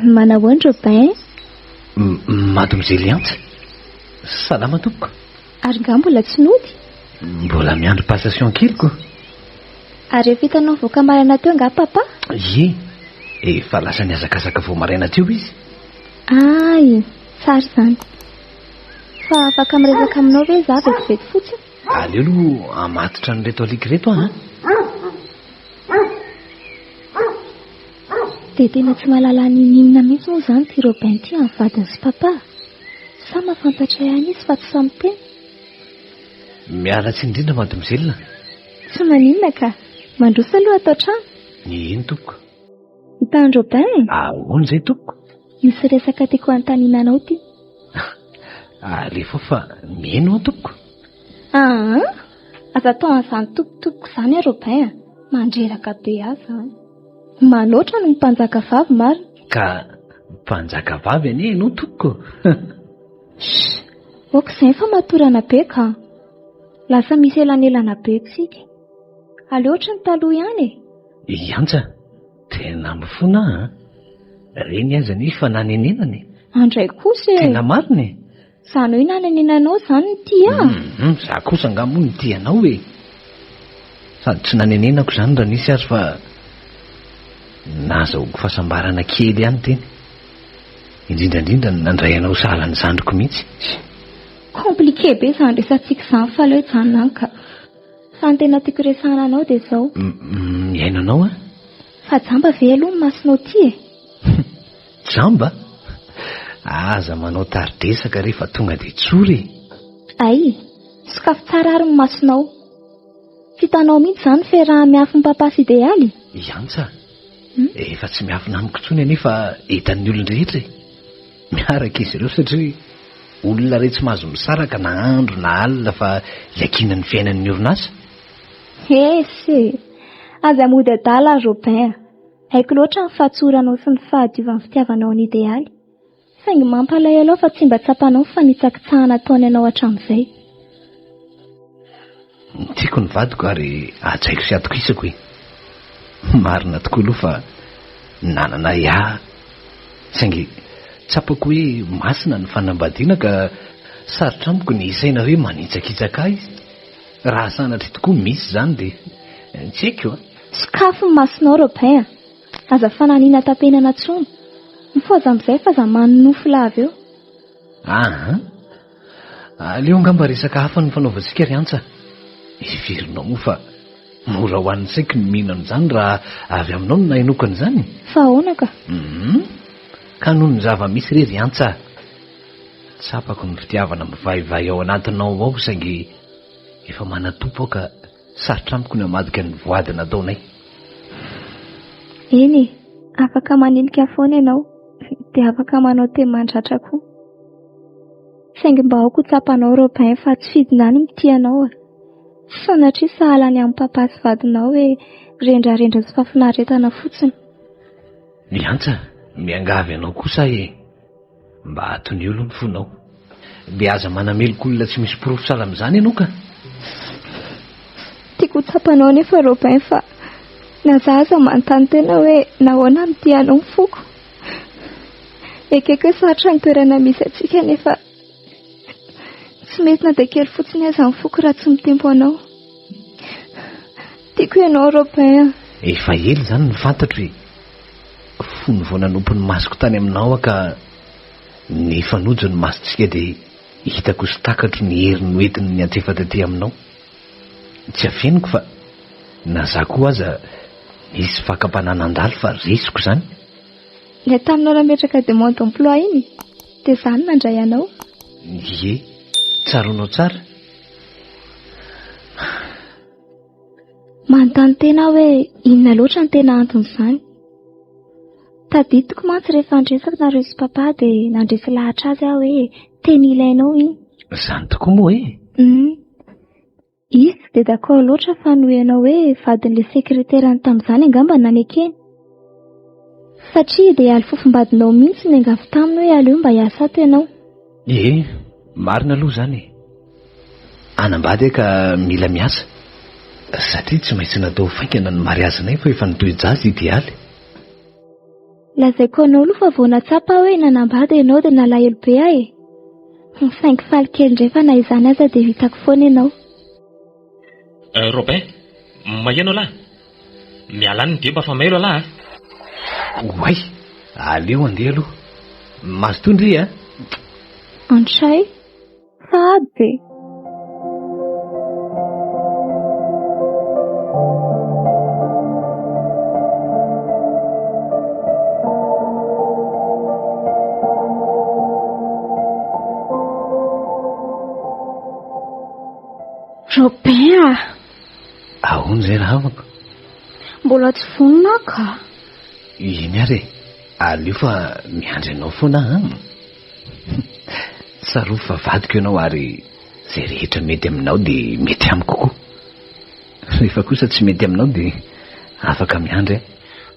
Manahoana Robin? Mademoiselle Antsa, salama tompoko. Ary nga mbola tsy nody? Mbola miandry passation kely ko. Ary efa hitanao nivoaka maraina teo angaha papa? Ie, efa lasa nihazakazaka vao maraina teo izy. Ay, tsara izany. Fa afaka miresaka aminao ve izaho vetivety fotsiny? Aleo aloha hamatotra an'ireto alika ireto aho an. Dia tena tsy mahalala n'inon'inona mihitsy moa izany ity Robin ity amin'ny vadiny sy papa? Sa mahafantatra ihany izy fa tsy sahy miteny? Miala tsiny indrindra mademoiselle. Tsy maninona ka. Mandroso aloha ato an-trano. Eny tompoko. Hitan'i Robin e? Ahoana izay tompoko? Misy resaka tiako hanontaniana anao ity. Alefa fa mino aho tompoko. Aa! Aza atao an'izany tompoko izany aho Robin a! Mandreraka be ahy izany. Manoatra no mpanjaka vavy marina. Ka mpanjaka vavy anie ianao tompoko. Chut! Ok izay ny famatorana be ka! Lasa misy elanelana be tsika. Aleo ohatry ny taloha ihany e! I Antsa, tena mifona aho an! Reny aza anie efa nanenenana e! Andray kosa e! Tena marina e! Izany hoe nanenenanao izany ny tia ahy? Hum, za kosa angaha moa nitia anao e! Sady tsy nanenenako izany raha nisy ary fa nahazahoako fahasambarana kely ihany teny. Indrindra indrindra ny nandray anao sahala ny zandriko mihitsy. Compliqué be izany resatsika izany fa aleo hijanona any ka. Fa ny tena tiako resahana anao dia izao. Mihaino anao aho. Fa jamba ve aloha ny masonao ity e? Jamba? Aza manao tari-dresaka re fa tonga dia tsory e. Ay, sokafy tsara ary ny masonao. Tsy hitanao mihitsy izany ny fiaraha-miafin'i Papa sy Idealy? I Antsa? Efa tsy miafina amiko intsony anie fa hitan'ny olon-drehetra e. Miaraka izy ireo satria olona iray tsy mahazo misaraka na andro na alina fa iankinan'ny fiainan'ny orinasa. Esy e! Aza mody adala ry Robin a! Haiko loatra ny fahatsoranao sy ny fahadiovan'ny fitiavanao an'i Idealy. Saingy mampalahelo aho fa tsy mba tsapanao ny fanitsakitsahana ataony anao hatramin'izay. Tiako ny vadiko ary hajaiko sy atokisako e. Marina tokoa aloha fa nanana ahiahy saingy tsapako hoe masina ny fanambadiana ka sarotra amiko ny hisaina hoe manitsakitsaka ahy izy. Raha sanatria tokoa misy izany dia tsy haiko a! Sokafy ny masonao Robin a! Aza fananina tapenana tsony. Mifohaza amin'izay fa aza manonofy lava eo. Aa! Aleo angamba resaka hafa no fanaovantsika ry Antsa. Heverinao moa fa mora ho an'ny saiko ny mino an'izany raha avy aminao no nahenoako an'izany? Fa ahoana ka? Hum! Ka noho ny zava-misy re ry Antsa a! Tsapako ny fitiavana mivaivay ao anatinao ao saingy efa manan-tompo aho ka sarotra amiko ny hamadika ny voady nataonay. Eny e, afaka manilika foana ianao, dia afaka manao teny mandratra koa. Saingy mba aoka ho tsapanao Robin fa tsy fidina any mitia anao e. Tsy sanatria sahala ny amin'i papa sy vadinao hoe rendrarendra sy fahafinaretana fotsiny. Miantsa, miangavy anao kosa aho e. Mba atonio aloha ny fonao. Dia aza manameloka olona tsy misy porofo sahala amin'izany ianao ka. Tiako ho tsapanao anefa Robin fa na za aza manontany tena hoe nahoana no tia anao ny foko. Ekeko hoe sarotra ny toerana misy antsika nefa tsy mety na dia kely fotsiny aza ny foko raha tsy mitempo anao. Tiako ianao Robin a. Efa ela izany no fantatro e. Fony vao nanopy ny masoko tany aminao aho ka nifanojo ny masontsika dia hitako sy takatro ny hery noentiny niantsefa taty aminao. Tsy afeniko fa na za koa aza nisy fakam-panahy nandalo fa resiko izany. Ilay taminao nametraka demande d'emploi iny dia za no nandray anao. Ie, tsaroanao tsara. Manontany tena aho hoe inona loatra no tena anton'izany. Tadidiko mantsy rehefa niresaka nareo sy papa dia nandresy lahatra azy aho hoe tena ilainao iny. Izany tokoa moa e? Hum. Izy tsy dia d'accord loatra fa noho ianao hoe vadin'ilay sekreterany tamin'izany angamba no nanekeny. Satria idealy fofombadinao mihitsy no niangavy taminy hoe aleo mba hiasa ato ianao. Ie, marina aloha izany e. Hanambady aho ka mila miasa. Satria tsy maintsy natao faingana ny mariazinay fa efa nitoe-jaza Idealy. Lazaiko anao aloha fa vao nahatsapa aho hoe nanambady ianao dia nalahelo be aho e. Saingy faly kely indray fa na izany aza dia hitako foana ianao. Robin, maheno lahy? Miala any ny deba fa mailo lahy a! Oay! Aleo andeha aloha. Mazotoa ndry a! Antray, sahady e! Robin ah! Ahoana izay rahavako? Mbola tsy vonona aho ka. Eny ary e, aleo fa miandry anao foana aho an! Tsarovy fa vadiko ianao ary izay rehetra mety aminao dia mety amiko koa. Rehefa kosa tsy mety aminao dia afaka miandry aho.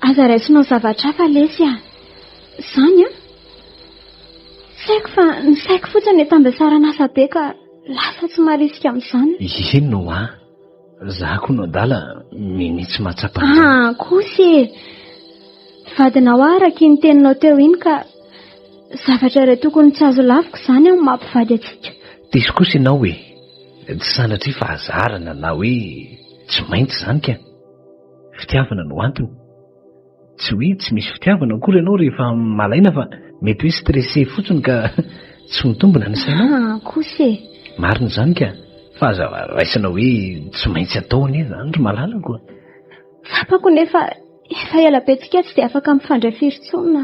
Aza raisinao zavatra hafa lesy a! Izany an! Tsy haiko fa ny saiko fotsiny le tambesaran'asa be ka lasa tsy marisika amin'izany. Eny hoa! Za koa no adala minia tsy mahatsapa an'izany. Ah kosa e! Vadinao aho araka iny teninao teo iny ka zavatra iray tokony tsy azo laviko izany amin'ny maha mpivady antsika. Diso kosa ianao e! Tsy sanatria fahazarana na hoe tsy maintsy izany ka! Fitiavana no antony. Tsy hoe tsy misy fitiavana akory ianao rehefa malaina fa mety hoe stressé fotsiny ka tsy mitombina ny sainao. Ah, kosa e! Marina izany ka! Fa aza raisina hoe tsy maintsy atao anie izany ry malalako a! Tsapako nefa efa ela be tsika tsy dia afaka mifandray firy intsony na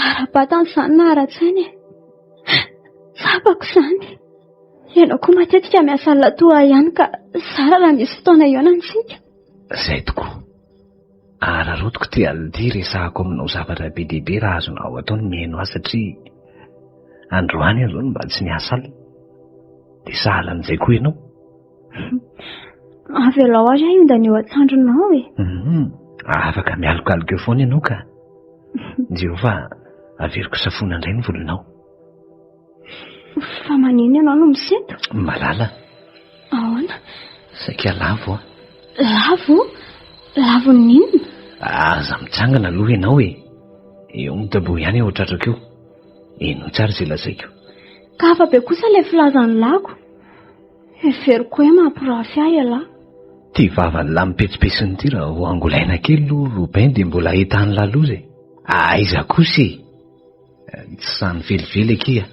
ara-batana izany na ara-tsaina e! Tsapako izany. Ianao koa matetika miasa alina toa ahy ihany ka zara raha misy fotoana hihaonantsika. Izay tokoa. Araraotiko ity alina ity hiresahako aminao zavatra be dia be raha azonao atao ny mihaino ahy satria androany aho izao no mba tsy niasa alina. Dia sahala amin'izay koa ianao. Avelao ary aho hiondana eo an-tsandrinao e. Mhm. Afaka mialokaloka eo foana ianao ka. Jereo fa averiko safoina indray ny volonao. Fa maninona ianao no misento? Malala. Ahoana? Saika lavo aho. Lavo? Lavon'ny inona? Aza mitsangana aloha ianao e. Eo mitaboho ihany eo tratrako eo. Henoy tsara izay lazaiko. Ka hafa be kosa ilay filazan'ny lako. Heveriko hoe mampirafy ahy ialahy. Ity vavan'ny lahy mipetsipetsiny ity raha vao angolaina kely aloha Robin dia mbola ahitan'ny lahy loza e. Aiza kosa e. Tsy izany velively akia.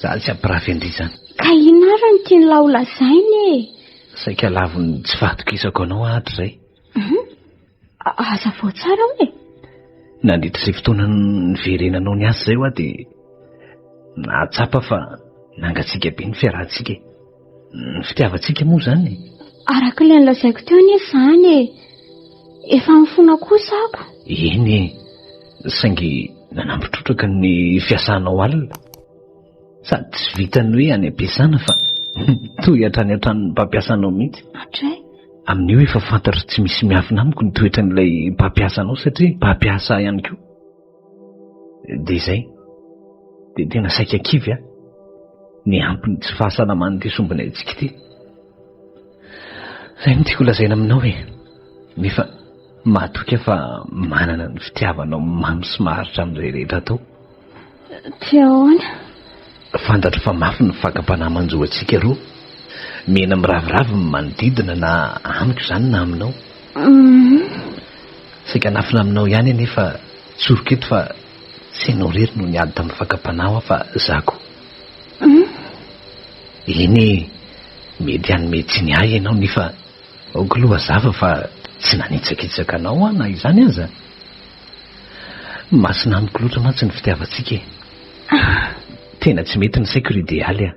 Za tsy hampirafy an-dry izany. Ka inona ary no tian'i lahy ho lazaina e? Saika lavon'ny tsy fahatokisako anao aho hatrizay. Hum, hazavao tsara hoe. Nandritra izay fotoana niverenanao niasa izay hoa dia nahatsapa fa nangatsiaka be ny fiarahantsika e. Ny fitiavantsika moa izany e. Araka ilay nolazaiko teo anie izany e. Efa mifona kosa ako. Eny e, saingy nanampy trotraka ny fiasanao alina. Sady tsy vitan'ny hoe any am-piasana fa mitohy hatrany an-tranon'ny mpampiasa anao mihitsy. Hatray. Amin'io efa fantatro tsy misy miafina amiko ny toetran'ilay mpampiasa anao satria mpampiasa ahy ihany koa. Dia izay. Dia tena saika kivy aho. Niampy ny tsy fahasalaman'ity sombinaintsika ity. Izay no tiako lazaina aminao e. Nefa matoky aho fa manana ny fitiavanao mamy sy maharitra amin'izay rehetra atao. Dia ahoana? Fantatro fa mafy ny fakam-panahy manjo antsika roa. Mihena miraviravy ny manodidina na amiko izany na aminao. Saika hanafina aminao ihany anefa tsoriko eto fa tsy ianao irery no niady tamin'ny fakam-panahy aho fa za koa. Eny e, mety hanome tsiny ahy ianao nefa aoka aloha hazava fa tsy nanitsakitsaka anao aho na izany aza. Masina amiko loatra mantsy ny fitiavantsika e. Tena tsy mety ny saiko ry Idealy a.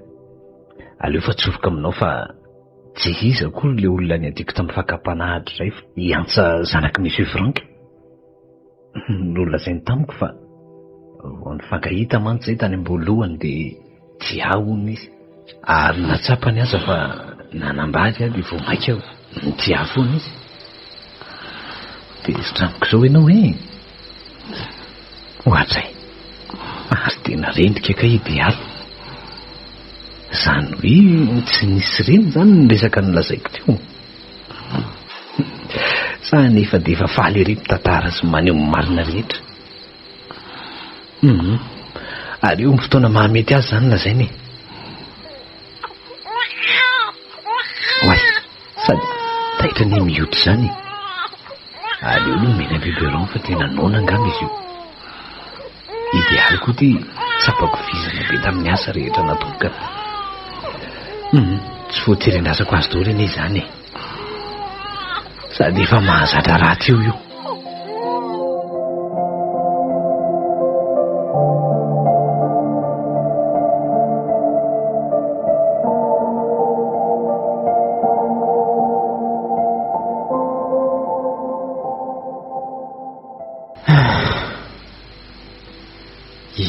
Aleo fa tsoriko aminao fa tsy iza akory ilay olona niadiako tamin'ny fakam-panahy hatrizay fa i Antsa zanak'i Monsieur Franck. Nolazainy tamiko fa vao nifankahita mantsy izay tany am-boalohany dia tia ahy hono izy. Ary na tsapany aza fa nanambady aho dia vao mainka nitia ahy foana izy. Tezitra amiko izao ianao e! Ohatray! Ary tena rendrika kay Idealy. Izany hoe tsy nisy reny izany ny resaka nolazaiko teo. Sa anefa dia efa faly ery mitantara sy maneho ny marina rehetra. Hum. Ary eo amin'ny fotoana mahamety azy izany lazaina e. Oay, sady taitra anie mihoatra izany e. Aleo aloha omena biberon fa tena noana angamba izy io. Idealy koa ity tsapako vizana be tamin'ny asa rehetra nataoko ka. Hum, tsy voatery andrasako azy daholo anie izany e. Sady efa mahazatra rahateo io.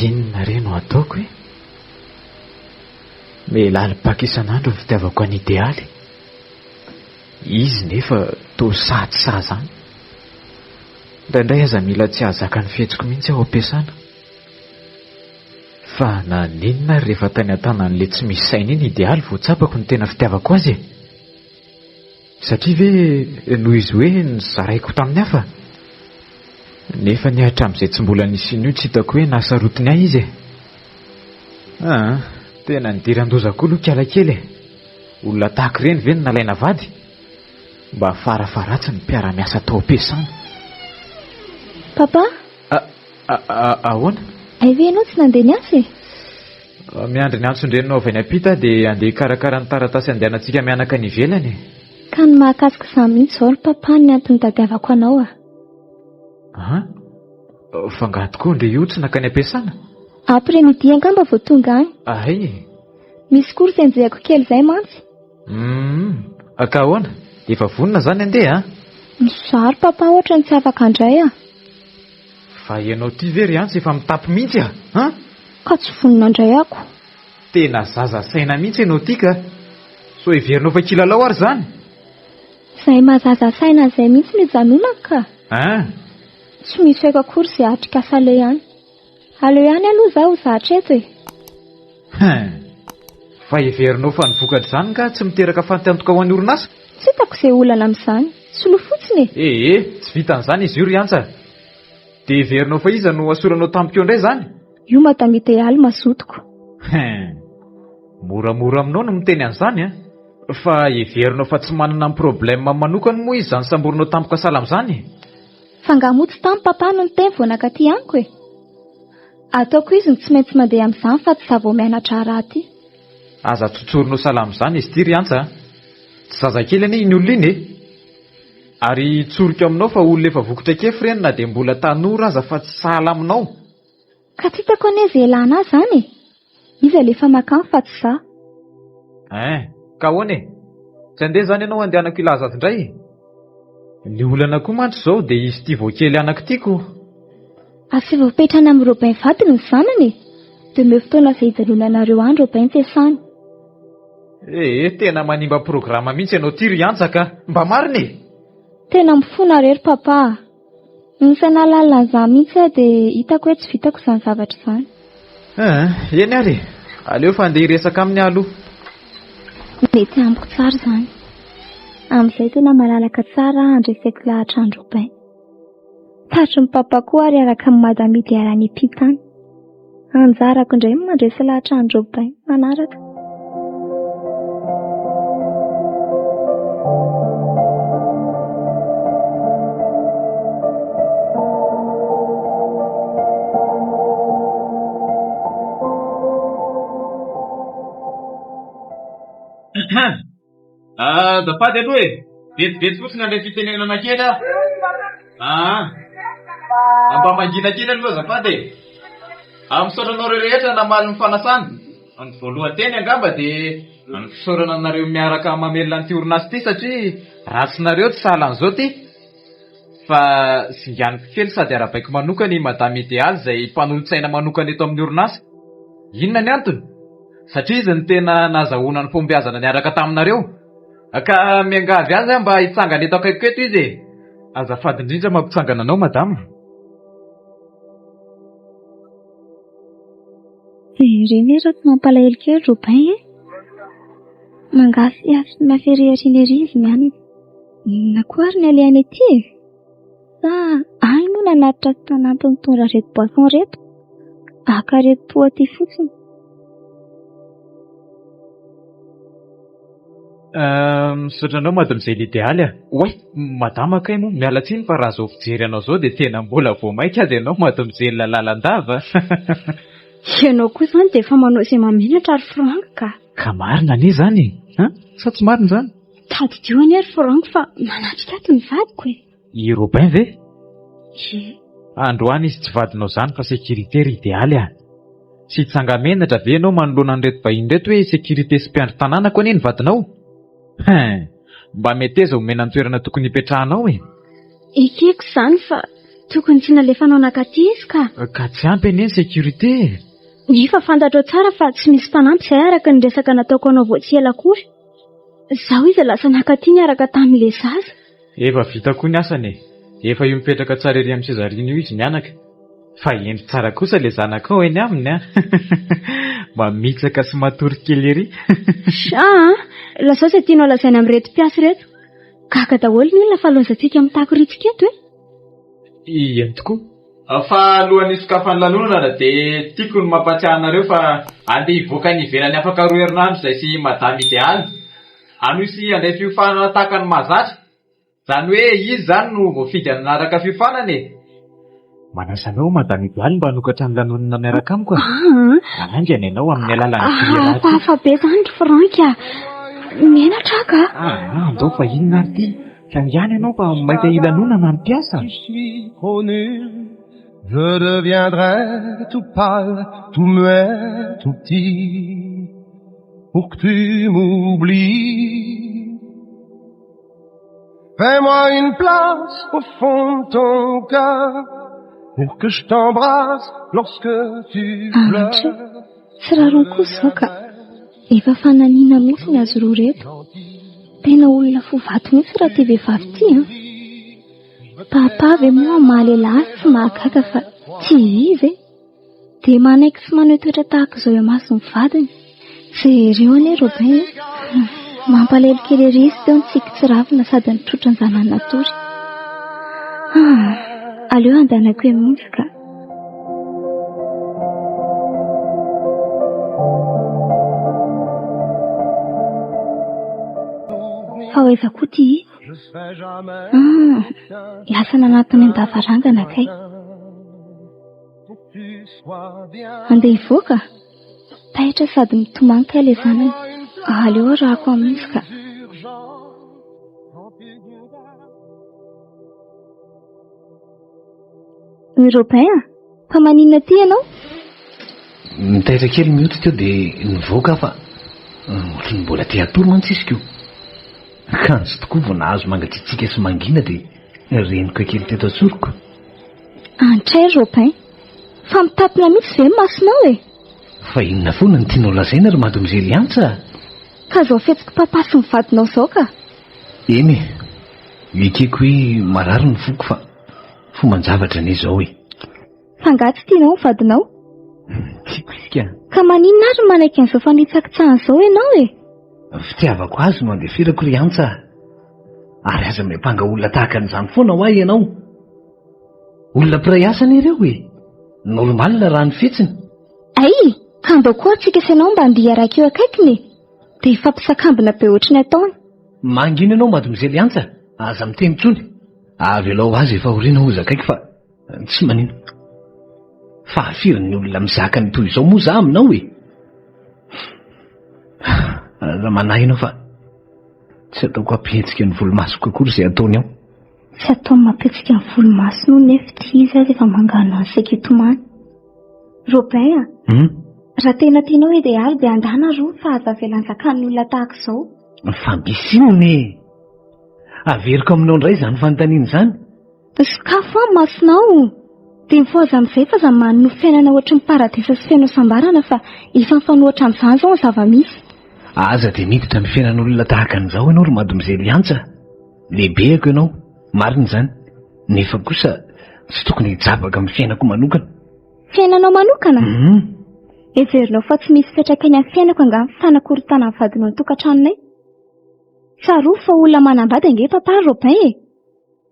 Inona re no ataoko e? Miha-lalim-paka isan'andro ny fitiavako an'i Idealy. Izy nefa toa sahy tsy sahy izany. Indraindray aza mila tsy hahazaka ny fihetsiko mihitsy aho am-piasana. Fa naninona ary rehefa tany an-tanan'ilay tsy misy saina iny Idealy vao tsapako ny tena fitiavako azy e? Satria ve noho izy hoe nozaraiko tamin'ny hafa? Nefa anie hatramin'izay tsy mbola nisian'io tsy hitako hoe nahasarotiny ahy izy e! Aa, tena nidiran-doza koa aloha kiala kely e! Olona tahaka ireny ve no nalaina vady? Mba farafaharatsiny mpiara-miasa tao am-piasana. Papa? Ahoana? Hay ve ianao tsy nandeha niasa e? Miandry ny antson-dreninao avy any am-pita aho dia handeha hikarakara ny taratasy handehanantsika mianaka any ivelany e. Ka ny mahakasika izany mihitsy izao ry Papa ny antony nitadiavako anao a. An? Fa angaha tokoa ndry io tsy nankany am-piasana? Après midi angamba vao tonga any. Hay e. Misy course enjehako kely izay mantsy. Humm. Ka ahoana? Efa vonona izany handeha an? Izaho ry Papa ohatran'ny tsy afaka handray a. Fa ianao ity ve ry Antsa efa mitapy mihitsy a! An? Ka tsy vonona handray ako. Tena zaza saina mihitsy ianao ity ka! Sao heverinao fa kilalao ary izany? Izay maha zaza saina an'izay mihitsy no ijanonako ka! Hein? Tsy misy haiko akory izay atrikasa aleha any. Aleo ihany aloha izaho ho zatra eto e. Hein! Fa heverinao fa ny vokatr'izany nga tsy miteraka fantiantoka ho an'ny orinasa? Tsy hitako izay olana amin'izany. Soloy fotsiny e! Ee, tsy vitan'izany izy io ry Antsa. Dia heverinao fa iza no hasolo anao tampoka eo indray izany? Io Madame Idealy mazotoko. Hein! Moramora aminao no miteny an'izany an! Fa heverinao fa tsy manana ny problème manokany moa izy izany samborinao tampoka sahala amin'izany e? Fa nga moa tsy tamy papa no niteny vao nakaty amiko e? Ataoko izy no tsy maintsy mandeha amin'izany fa tsy za vao miana-draharaha aty. Aza tsotsorinao sahala amin'izany izy ity ry Antsa a! Tsy zazakely anie iny olona iny e! Ary tsoriko aminao fa olona efa voky traikefa ireny na dia mbola tanora aza fa tsy sahala aminao. Ka tsy hitako anie izay ilana azy izany e! Izy alefa makany fa tsy za. Hein! Ka ahoana e? Tsy handeha izany ianao handehanako hilaza azy indray e? Ny olana koa mantsy izao dia izy ity vao kely anako ity ko. Asaivo apetrany amin'i Robin vadiny ny zanany e! Dia omeo fotoana izay hijanonanareo any Robin tsy asany. Ee, tena manimba programa mihitsy ianao ity ry Antsa ka! Mba marina e! Tena mifona re ry Papa a! Nisaina lalina an'izany mihitsy aho dia hitako hoe tsy vitako izany zavatra izany. Aa, eny ary e! Aleo fa andeha hiresaka aminy aho aloha. Mety amiko tsara izany. Amin'izay tena malalaka tsara aho handreseko lahatra an'i Robin. Tratry ny papa koa ary hiaraka amin'i Madame Idéal any am-pita any. Anjarako indray ny mandresy lahatra an'i Robin manaraka. Azafady aloha e! Vetivety fotsiny handray fitenenana kely aho. Aa! Mba mangina kely aloha azafady e! Misaotra anareo rehetra namaly ny fanasana. Ny voalohan-teny angamba dia ny fisaorana anareo miaraka mamelona an'ity orinasa ity satria raha tsy nareo tsy sahala an'izao ity. Fa singaniko kely sady arahabaiko manokana i Madame Idealy izay mpanolotsaina manokana eto amin'ny orinasa. Inona ny antony? Satria izy no tena nazahoana ny fahombiazana niaraka taminareo. Ka miangavy azy aho mba hitsangana eto akaikiko eto izy e! Azafady indrindra mampitsangana anao Madama. Ireny raha tsy mampalahelo kely Robin e! Mangasiasy mafy ery aoriana ery izy mianaka. Inona koa ary ny alehany aty e? Sa any moa nanatitra sy mpanampy nitondra ireto boisson ireto? Haka ireto toa aty fotsiny. Misaotra anao mademoiselle Idealy a! Oay! Madama kay moa, miala tsiny fa raha zao fijery anao zao dia tena mbola vao maika aza ianao mademoiselle lalandava. Ianao koa izany dia efa manao izay mahamenatra ry Franck ka. Ka marina anie izany e! An? Sa tsy marina izany? Tadidio anie ry Franck fa manatrika ato ny vadiko e! I Robin ve? Ie. Androany izy tsy vadinao izany fa sécurité ry Idealy a! Tsy hitsanga-menatra ve ianao manoloana an'ireto vahiny ireto hoe sécurité sy mpiandry tanànako anie ny vadinao? Hein! Mba meteza omena ny toerana tokony hipetrahanao e! Ekeko izany fa tokony tsy nalefanao nankaty izy ka! Ka tsy ampy anie ny sécurité e! Nefa fantatrao tsara fa tsy misy mpanampy izahay araka ny resaka nataoko anao vao tsy ela akory. Izaho izy lasa nankaty niaraka tamin'ilay zaza. Efa vita koa ny asany e! Efa io mipetraka tsara ery amin'ny seza aoriana io izy mianaka. Fa hendry tsara kosa ilay zanakao eny aminy an! Mamitsaka sy matory kely ery. Aa! Lazao izay tianao lazaina amin'ireto mpiasa ireto. Gaga daholo ny olona fa laozantsika mitakoritsika eto e! Eny tokoa. Fa alohan'ny hisokafan'ny lanonana dia tiako ny mampatsiahy anareo fa andeha hivoaka any ivelany afaka roa herinandro izay sy Madame Idealy. Hanohy sy handray fiofanana tahaka ny mahazatra. Izany hoe izy izany no voafidy hanaraka fiofanana e! Manasa anao Madame Idealy mba hanokatra ny lanonana miaraka amiko a! Haingana ianao amin'ny alalan'ny hira ity. Hafahafa be izany ry Franck a! Menatra aho ka! Aa, andao fa inona ary ity? Haingana ianao fa maika hilanonana ny mpiasa. Je deviendrai tout pâle, tout muet, tout petit Pour que tu m'oublies Fais-moi une place au fond de ton cœur Pour que je t'embrasse lorsque tu pleures Tsy rariny kosa izao ka. Efa fananiana mihitsy ny azy roa ireto. Tena olona fo vato mihitsy raha ity vehivavy ity an. Papa ve moa maha lehilahy azy tsy mahagaga fa tsy izy ve? Dia manaiky sy maneho toetra tahaka izao eo imason'ny vadiny. Jereo anie Robin e! Mampalahelo kely ery izy teo nitsiky tsy ravina sady nitrotra an-janany natory. Ah, aleo andehanako eny mihitsy ka. Fa ho aiza koa ity izy? Ah, lasa nanatona an-davarangana kay. Andeha hivoaka? Taitra sady mitomany kay ilay zanany. Aleo arahako amin'izy ka. Ry Robin a! Fa maninona aty ianao? Nitaitra kely mioty teo dia nivoaka aho fa ohatry ny mbola te hatory mantsy izy ko. Kanjo tokoa vao nahazo mangatsiatsiaka sy mangina dia renoka kely teto an-tsoroko. Antray ry Robin, fa mitapina mihitsy ve ny masonao e? Fa inona foana no tianao lazaina ry Mademoiselle Antsa a? Ka izao fihetsik'i Papa sy ny vadinao izao ka! Eny e, ekeko hoe marary ny foko fa fomban-javatra anie izao e. Fa angaha tsy tianao ny vadinao? Tiako izy ka. Ka maninona ary no manaiky an'izao fanitsakitsahana izao ianao e? Fitiavako azy no andeferako ry Antsa a! Ary aza miampanga olona tahaka an'izany foana hoa ianao. Olona mpiray asa anie ireo e! Normal raha ny fihetsiny. Ay! Ka andao koa tsika sy ianao mba handeha hiaraka eo akaikiny e! Dia hifampisakambina be ohatry ny ataony. Mangina ianao mademoiselle Antsa, aza miteny intsony. Avelao ho azy efa aoriana ho zakaiko fa tsy manino. Fa firy ny olona mizaka ny toy izao moa za aminao e? Aza manahy ianao fa tsy ataoko hampihetsika ny volomasoko akory izay ataony ao. Tsy ataony mampihetsika ny volomasony hono nefa ity izy aza efa manganohano saika hitomany. Robin a! Hmm? Raha tena tianao idealy dia andana aloha fa aza avela hanjakan'ny olona tahaka izao. Fa misy inona e? Averiko aminao indray izany fanontaniana izany. Sokafo an masonao! Dia mifohaza amin'izay fa aza manonofy fiainana ohatry ny paradisa sy feno hasambarana fa efa mifanohitra amin'izany izao ny zava-misy. Aza dia miditra amin'ny fiainan'olona tahaka an'izao ianao ry mademoiselle Antsa. Lehibehako ianao, marina izany, nefa kosa tsy tokony hijabaka amin'ny fiainako manokana. Fiainanao manokana? Mhm. Heverinao fa tsy misy fiantraikany amin'ny fiainako angaha ny fanakorontanan'ny vadinao ny tokantranonay? Tsarovy fa olona manambady ange papa ry Robin e!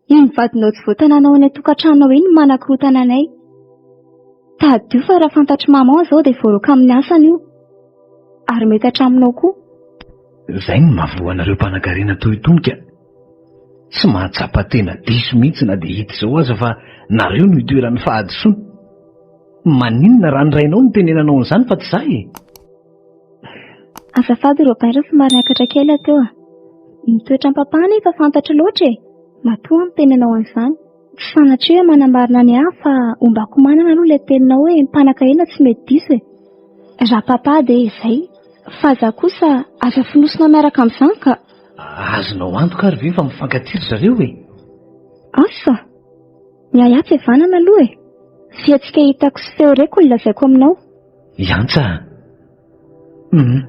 Iny vadinao tsy voatananao any an-tokantranonao iny no manakorontana anay. Tadidio fa raha fantatr'i maman izao dia voaroaka amin'ny asany io. Ary mety hatraminao koa. Izay no mahavoa anareo mpanankarena toy itony ka. Tsy mahatsapa tena diso mihitsy na dia hita izao aza fa nareo no itoeran'ny fahadisoana. Maninona raha ny rainao no tenenanao an'izany fa tsy za e? Azafady Robert fa somary niakatra kely aho teo a. Ny toetran'i papa anie efa fantatro loatra e. Matoa aho miteny anao an'izany. Tsy sanatria hoe manamarina ny ahy fa ombako manana aloha ilay teninao hoe mpanankarena tsy mety diso e. Raha papa dia izay. Fa za kosa aza fonosina miaraka amin'izany ka. Azonao antoka ary ve fa mifankatia ry zareo e? Asa! Ny ahy atsy havanana aloha e! Fihetsika hitako sy feo reko no lazaiko aminao. Iantsa a! Hum,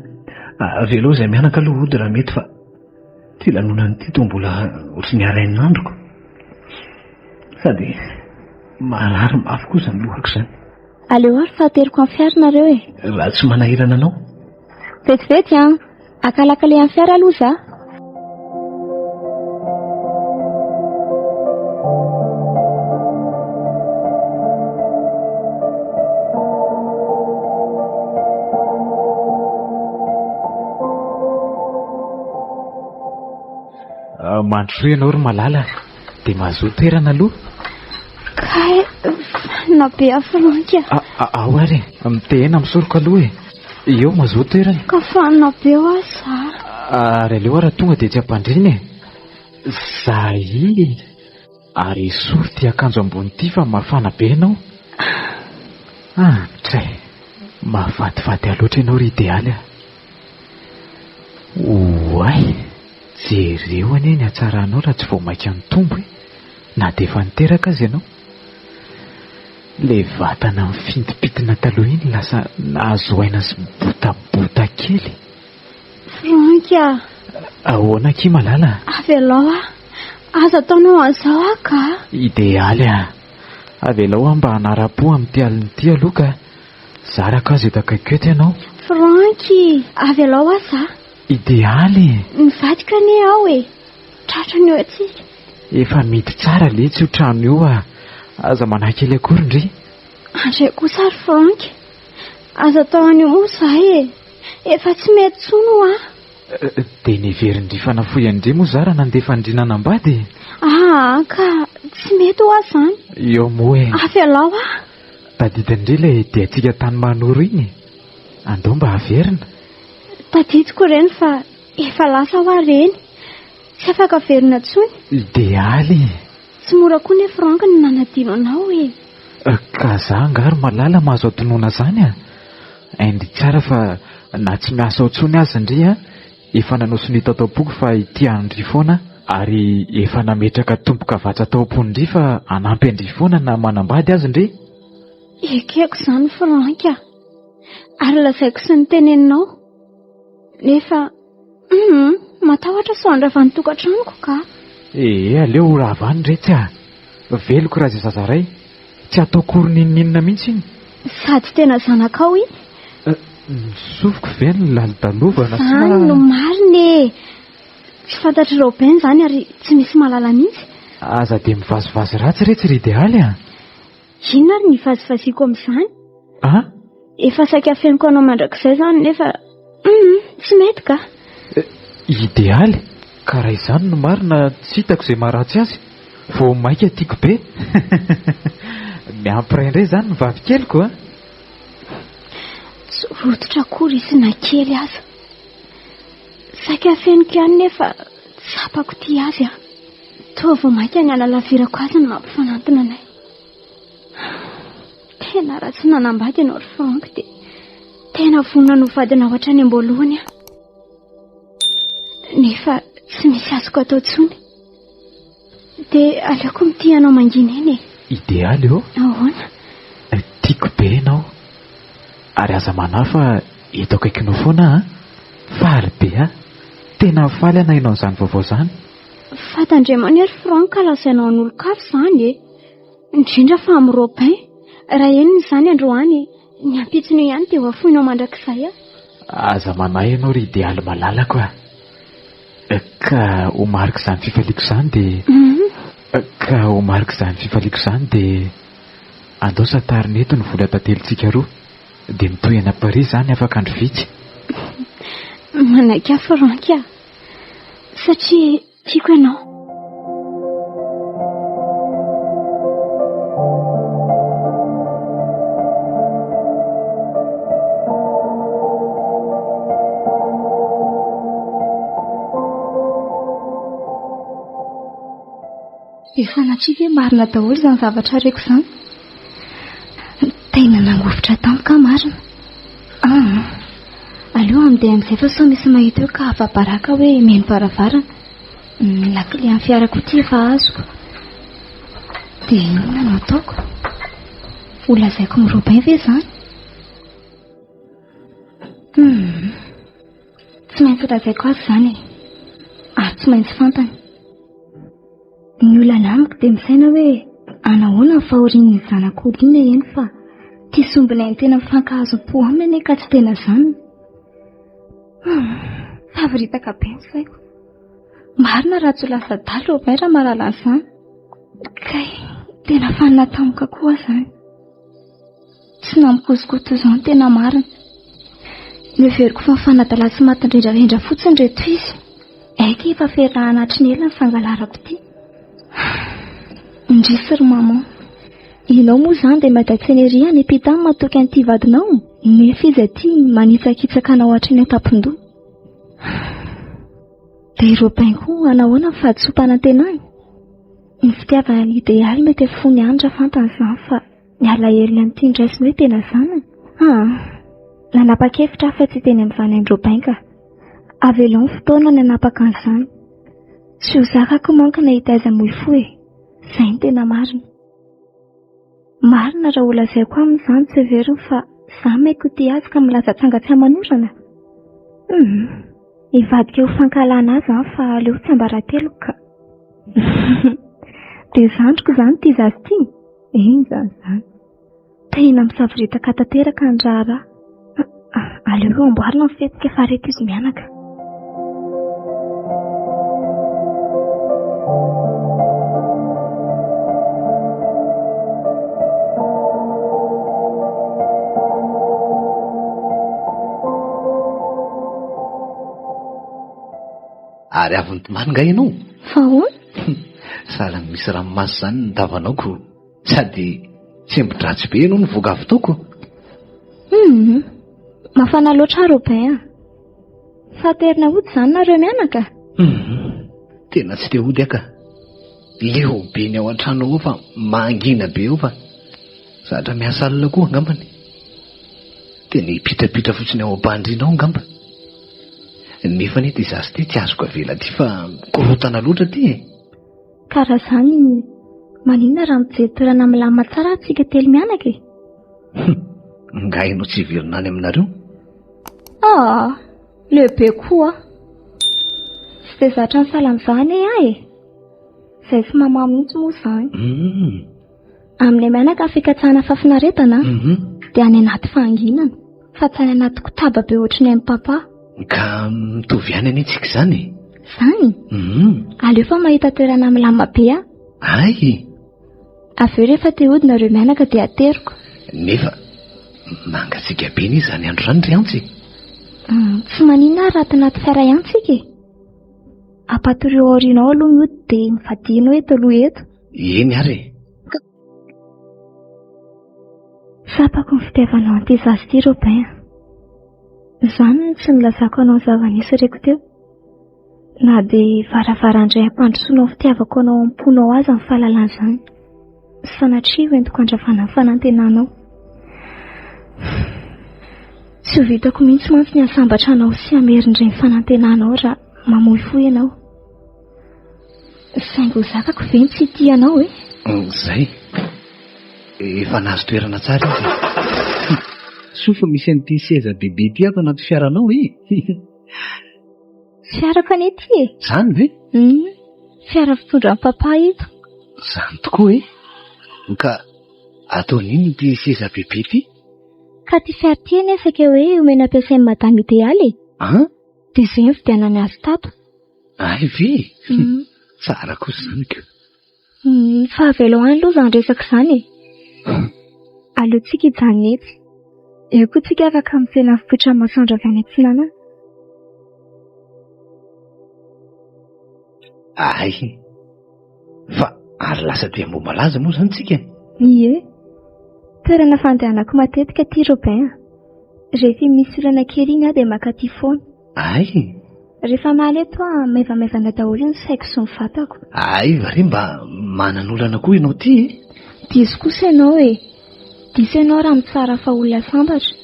avelao izay mianaka aloha hody raha mety fa ity lanonana ity toa mbola ohatry ny harain'androko. Sady marary mafy koa izany lohako izany. Aleo ary fa ateriko amin'ny fiara nareo e. Raha tsy manahirana anao. Vetivety an! Haka lakile amin'ny fiara aloha za. Ah, mandrosoa ianao ry malala dia mahazoa toerana aloha. Kay, fanina be aho Franck a. Ah, ah, ao ary e, mitehena misoroka aloha e. Eo mazoa toerana. Ka fanina be hoa za. Ary aleo ara tonga dia tsy ampandriana e. Zay. Ary esory ity akanjo ambony ity fa mafana be ianao. Antray. Mahafatifaty ahy loatra ianao ry Idealy a. Oay. Jereo anie ny hatsaranao raha tsy vao mainka nitombo e. Na dia efa niteraka aza ianao. Ilay vatana mifintimpintina taloha iny lasa nahazo aina sy botabota kely. Franck a! Ahoana akia malala? Avelao aho. Aza ataonao an'izao aho ka. Idealy a! Avelao aho mba hanara-po amin'ity alina ity aloha ka. Zarako aza eto akaikiko eto ianao. Franky, avelao aho za. Idealy e! Nivadika anie aho e! Tratrany eo antsika. Efa mihidy tsara letsy io trano io a! Aza manahy kely akory ndry. Andray kosa ry Franck. Aza atao an'io moa izahay e! Efa tsy mety intsony hoa. Dia neverin-dry fa nafoy an-dry moa za raha nandefa an-dry nanambady e! Aa ka tsy mety hoa izany. Eo moa e! Avelao aho. Tadidin-dry ilay diantsika tany Mahanoro iny e! Andao mba haverina. Tadidiko ireny fa efa lasa hoa ireny. Tsy afaka averina intsony. Idealy e! Tsy mora koa ne Franck ny nanadino anao e! Ka za angaha ry Malala mahazo adinoana zany a! Hain-dry tsara fa na tsy miasa ao tsony aza ndry a, efa nanao sonia tato am-poko fa hitia an-dry foana aho, ary efa nametraka tombokavatsa tao am-pon-dry fa hanampy an-dry foana na manambady aza ndry. Ekeko izany Franck a! Ary lazaiko sy ny teneninao. Nefa Humm, matahotra sao handrava ny tokantranoko ka. Ee, aleo ho rava any retsy a! Veloko raha izay zaza ray. Tsy ataoko ory n'inon'inona mihitsy iny. Sady tena zanakao iny. Ny sofiko ve no lalodalovana sa. Izany no marina e! Tsy fantatr'i Robin izany ary tsy misy mahalala mihitsy. Aza dia mivazivazy ratsy retsy ry Idealy a! Inona ary ny hivazivaziako amin'izany? A? Efa saika afeniko anao mandrakizay izany nefa hum tsy mety ka. Idealy, ka raha izany no marina tsy hitako izay maharatsy azy, vao maika tiako be. Miampy iray indray izany ny vavikeliko a! Tsy rototra akory izy na kely aza. Saika afeniko ihany nefa tsapako tia azy aho. Toa vao mainka ny hanalavirako azy no mampifanantona anay. Tena raha tsy nanambady ianao ry Franck dia tena vonona ny ho vadinao hatrany am-boalohany aho. Nefa tsy misy azoko atao intsony. Dia aleoko mitia anao mangina eny e. Idealy ô. Ahoana? Tiako be ianao. Ary aza manahy fa eto akaikinao foana aho an. Faly be aho. Tena faly aho naheno an'izany vaovao izany. Fa tandremo anie ry Franck ka lazainao an'olon-kafa izany e! Indrindra fa amin'i Robin. Raha henony izany androany, ny ampitson'io ihany dia ho afoinao mandrakizay aho. Aza manahy ianao ry Idealy malalako a! Ka ho marik'izany fifaliako izany dia. Ka ho marik'izany fifaliako izany dia andao santarina eto ny vola tantelintsika roa dia mitohy any Paris izany afaka andro vitsy. Manaiky aho Franck a! Satria tiako ianao. Dia sanatria ve marina daholo izany zavatra reko izany? Tena nangovitra tampoka aho marina. Ah, aleo handeha amin'izay fa sao misy mahita eo ka afa-baraka hoe meno varavarana. Ny lakile an'ny fiara koa ity efa azoko. Dia inona no ataoko? Ho lazaiko amin'i Robin ve izany? Hmm. Tsy maintsy lazaiko azy izany e. Ary tsy maintsy fantany. Ny olana amiko dia misaina hoe anahoana ny fahorian'ny zanak'olona eny fa ity sombinainy tena mifankahazo am-po aminy anie ka tsy tena zanany. Savoritaka be ny saiko. Marina raha tsy ho lasa adala Robin raha mahalala an'izany. Kay, tena fanina tampoka koa aho izany. Tsy nampoiziko toy izao ny tena marina. Noheveriko fa mifanadala sy maty indrindrarindra fotsiny ireto izy. Aika efa fiarahana hatry ny ela ny fangalarako ity. Indrisy ry maman. Ianao moa izany dia madatsena ery any am-pita any matoky an'ity vadinao, nefa izy aty manitsakitsaka anao hatry ny an-tampon-doha. Dia i Robin koa hanahoana ny fahadisoam-panantenany? Ny fitiavana ny idealy mety fony ihany raha fantany izany fa Ny alahelony amin'ity noraisiny hoe tena zanany? Aa! Nanapa-kevitra aho fa tsy hiteny amin'izany an-dRobin ka. Avelao ny fotoana ny hanapaka an'izany. Tsy ho zakako manko na hitaiza moy fo e! Izay no tena marina. Marina raha holazaiko aminy izany tsy heveriny fa za maika ho tia azy ka milaza tranga tsy aman'orana? Hum! Hivadika ho fankahalana ahy izany fa aleo tsiambarateloko ka. Dia zandriko izany ity zaza ity? Eny izany izany. Tena misavoritaka tanteraka ny raharaha. Aleo aloha amboarina ny fihetsika fa reto izy mianaka. Ary avy nitomany nga ianao? Fa ahoana? Sahala ny misy ranomaso izany ny tavanao ko. Sady tsembo-dratsy be ianao nivoaka avy tao ko. Hum, mafana loatra aho Robin a. Fa aterina hody izany nareo mianaka? Hum, tena tsy te hody aho ka. Leo be ny ao an-trano ao fa mangina be ao fa zatra miasa alina koa angambany. Tena hipitrapitra fotsiny ao am-pandriana ao angamba. Nefa anie ity zaza ity tsy azoko avela aty fa mikorontana loatra aty e. Ka raha izany, maninona raha mijery toerana milamina tsara ary tsika telo mianaka e? Hum, nga ianao tsy hiverina any aminareo? Ah, lehibe koa. Tsy dia zatra ny salan'izany anie aho e. Izay tsy mamaha mihitsy moa izany. Hum. Aminay mianaka ny fikatsahana fahafinaretana mhm. dia any anaty fahanginana fa tsy any anaty kotaba be ohatry ny an'i papa. Ka mitovy ihany anie tsika izany e. Izany? Mhm. Aleo fa mahita toerana milamina be aho. Ay! Avy eo rehefa te hody nareo mianaka dia ateriko. Nefa mangatsiaka be anie izany andro izany ry Antsy e. Mm, tsy maninona ary raha ato anaty fiara ihany tsika e. Ampatorio aoriana ao aloha mihody dia mivadianao eto aloha eto. Eny ary e. Tsapako ny fitiavanao an'ity zaza ity Robin a. Izany no tsy nilazako anao ny zava-nisy reko teo. Na dia varavaran-dray hampandrosoanao ny fitiavako anao am-ponao aza ny fahalalana izany. Sanatria ho entiko handravana ny fanantenanao. Tsy ho vitako mihitsy mantsy ny hahasambatra anao sy hamerina indray ny fanantenanao raha mamoy fo ianao. Saingy ho zakako ve ny tsy hitia anao e? Izay. Efa nahazo toerana tsara izy e. Soa fa misy an'ity seza bebe ity ato anaty fiaranao e. Fiarako anie ity e. Izany ve? Hum, fiara fitondran'i papa ito. Izany tokoa e. Ka ataony inona ity seza bebe ity? Ka ity fiara ity anie saika hoe omena ampiasain'i Madame Idealy e. An? Dia izay nividianany azy tato. Hay ve? Tsara kosa izany ko. Fa avelao any aloha izany resaka izany e. Aleontsika hijanona etsy. Eo koa tsika afaka mitsena ny fipoitran'ny masoandro avy any atsinanana. Hay. Fa ary lasa aty Ambohimalaza moa izany tsika e? Ie. Toerana fandehanako matetika aty Robin a. Rehefa misy olana kely iny aho dia maka aty foana. Hay! Rehefa maly eto aho, maivamaivana daholo ny saiko sy ny vatako. Hay va re mba manan'olana koa ianao ity e? Diso kosa ianao e! Diso ianao raha mitsara fa olona sambatra.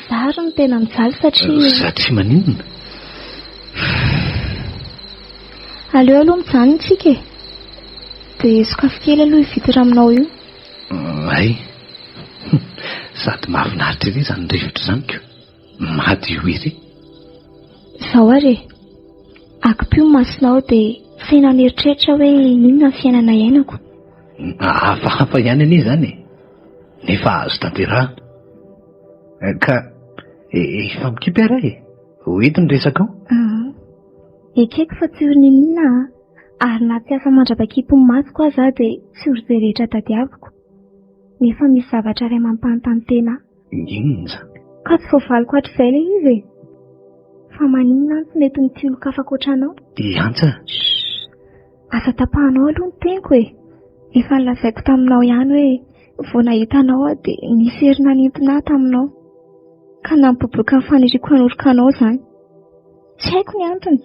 Za ary no tena mijaly satria. Satria maninona? Aleo aloha mijanona tsika e! Dia sokafy kely aloha io vitre aminao io. Hay! Sady mahafinaritra ery izany rivotra izany ko! Madio ery. Izao ary e! Akipio ny masonao dia saino an'eritreritra hoe inona ny fiainana iainako. Hafahafa ihany anie izany e! Nefa azo tanterahana. Ka efa mikipy ary aho e! Ho eto ny resakao. Ekeko fa tsy ory n'inona aho, ary na tsy asa mandra-pakipy ny masoko aza aho dia tsy ory izay rehetra tadiaviko. Nefa misy zavatra iray mampanontany tena ahy. Inona izany? Ka tsy voavaliko hatrizay ilay izy e! Fa maninona aho no tsy mety mitia olon-kafa ankoatra anao? I Antsa? Chut! Aza tapahanao aloha ny teniko e! Efa nolazaiko taminao ihany hoe vao nahita anao aho dia nisy hery nanintona ahy taminao. Ka nampiboboka ny faniriako hanoroka anao izany. Tsy haiko ny antony,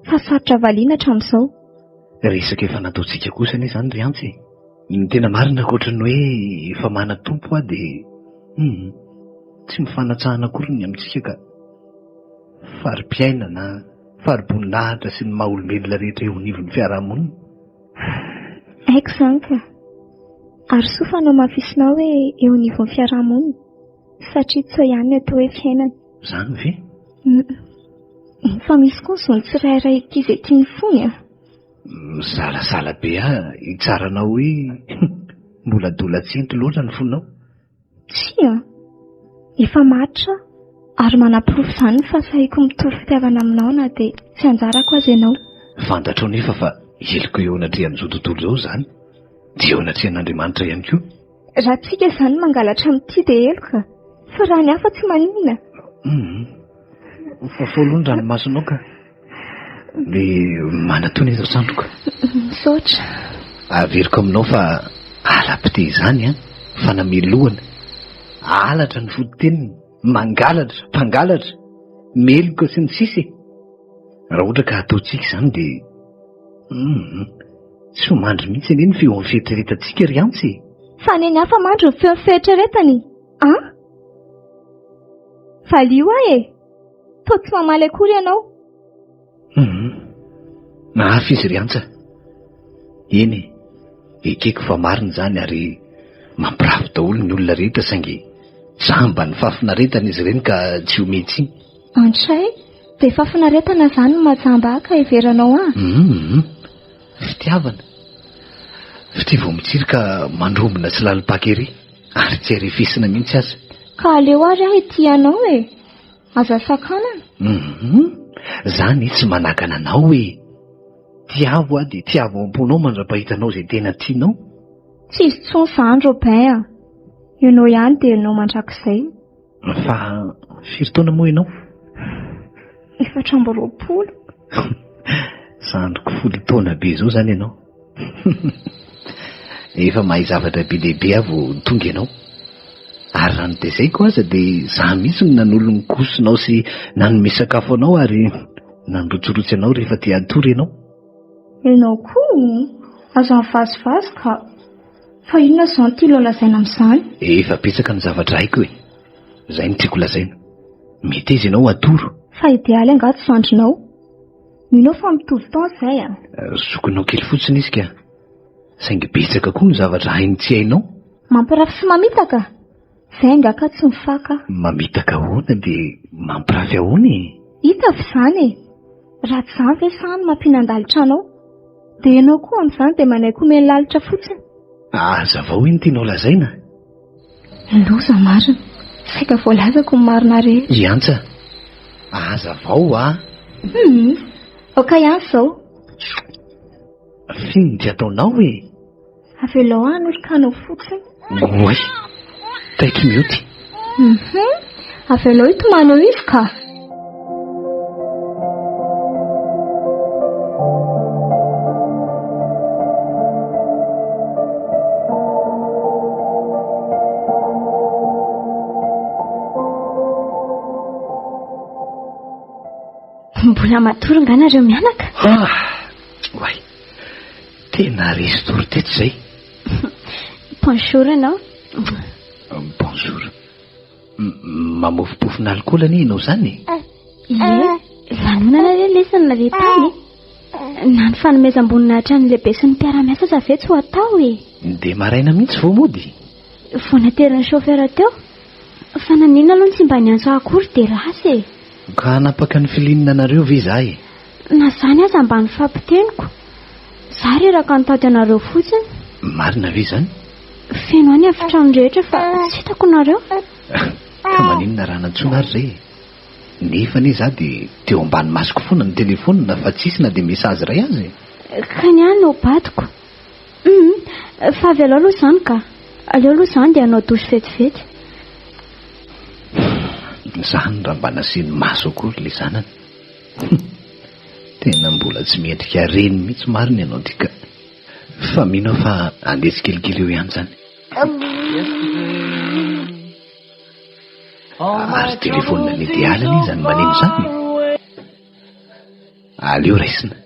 fa sarotra valiana hatramin'izao. Resaka efa nataontsika kosa anie izany ry Antsa e! Ny tena marina ankoatra ny hoe efa manan-tompo aho dia hum tsy mifanatsahana akory ny amintsika ka. Fari-piainana, fari-boninahitra sy ny maha olombelona rehetra eo anivon'ny fiarahamonina. Haiko izany ka. Ary soa fa nohamafisinao hoe eo anivon'ny fiarahamonina satria tsy eo ihany ny atao hoe fiainana. Izany ve? Hum. Fa misy koa ny zon'ny tsirairay hitia izay tian'ny fony a. Misalasala be aho hitsara anao hoe mbola dola-tsento loatra ny fonao. Tsia, efa matotra aho ary manaporofo izany ny fahasahiako mitory fitiavana aminao na dia tsy anjarako aza ianao. Fantatrao nefa fa heloka eo anatrehan'izao tontolo izao izany, dia eo anatrehan'Andriamanitra ihany koa. Raha tsika izany mangalatra mitia dia heloka, fa raha ny hafa tsy maninona. Hum, fafao aloha ny ranomasonao ka. Dia manatona eto sandriko. Misaotra. Averiko aminao fa ala-pitia izany an, fanamelohana. Halatra ny fototeniny, mangalatra, mpangalatra, meloka sy ny sisa e. Raha ohatra ka ataontsika izany dia hum, tsy ho mandry mihitsy anie ny feon'ny fieritreretantsika ry Antsa e. Fa ny an'ny hafa mandry ny feon'ny fieritreretany an! Valio aho e! Toa tsy mamaly akory ianao. Hum, hafa izy ry Antsa. Eny e, ekeko fa marina izany ary mampirafy daholo ny olona rehetra saingy jamban'ny fahafinaretana izy ireny ka tsy omen-tsiny. Antray, dia fahafinaretana izany no mahajamba ahy ka heveranao ahy? Hum, fitiavana. Fitia vao mitsiry ka mandrombona sy lalim-paka ery ary tsy hay refesina mihitsy aza. Ka aleo ary aho hitia anao e! Aza sakanana. Hum, za anie tsy manakana anao e! Tiavo aho dia tiavo ao am-ponao mandra-pahitanao izay tena tianao. Tsy izy intsony izany Robin a! Ianao ihany dia ianao mandrakizay. Fa firy taona moa ianao? 24. Zandriko folo taona be izao izany ianao. Efa mahay zavatra be dia be aho vao tonga ianao. Ary raha notezaiko aza dia izaho mihitsy no nanolo ny kosonao sy nanome sakafo anao ary nandrotsirotsy anao rehefa te hatory ianao. Ianao koa aza mivazivazy ka. Fa inona izao no tianao lazaina amin'izany? Efa betsaka ny zavatra haiko e. Izay no tiako lazaina. Meteza ianao hatoro. Fa idealy angaha tsy zandrinao? Mino aho fa mitovy taona izay a. Zokinao kely fotsiny izy ka. Saingy betsaka koa ny zavatra hainy tsy hainao. Mampirafy sy mamitaka? Izay angaha ka tsy mifaka. Mamitaka ahoana dia mampirafy ahoana e? Hita avy izany e! Raha tsy izany ve sahy no mampihinan-dalitra anao? Dia ianao koa amin'izany dia manaiky omeny lalitra fotsiny. Hazavao hoe ny tianao lazaina. Loza marina. Saika voalazako ny marina rehetra. I Antsa, hazavao a! Hum, ok ihany izao. F'inona ity ataonao e? Avelao aho hanoroka anao fotsiny. Oay, taitry mioty. Hum, avelao hitomany eo izy ka. Mbola matory nga nareo mianaka? Ah, oay, tena resy tory teto izay. Bonjour ianao. Bonjour. Mamofompofona alikaola anie ianao izany e? Ie, lanonana re lesy ny naleha tany e. Na ny fanomezam-boninahitra ny lehibe sy ny mpiara-miasa aza ve tsy ho atao e? Dia maraina mihitsy vao mody? Vao naterin'ny chauffeur teo. Fa naninona aloha no tsy mba niantso ahy akory dia lasa e? Ka hanapaka ny filinina anareo ve izaho e? Na izany aza mba nifampiteniko. Za reraka nitady anareo fotsiny. Marina ve izany? Feno ahy ny efitrano rehetra fa tsy hitako nareo. Ka maninona raha nantsoina ary izay e? Nefa anie za dia teo ambany masoko foana ny telephone fa tsisy na dia message iray aza e! Ka ny ahy no badiko. Hum, fa avelao aloha izany ka. Aleo aloha izany dia hanao douche vetivety. Izany raha mba nasiany maso akory ilay zanany. Hum, tena mbola tsy mendrika reny mihitsy marina ianao ity ka. Fa mino aho fa handeha tsikelikely eo ihany izany. Ary telefaonina ny idealy anie izany maneno izany e. Aleo raisina.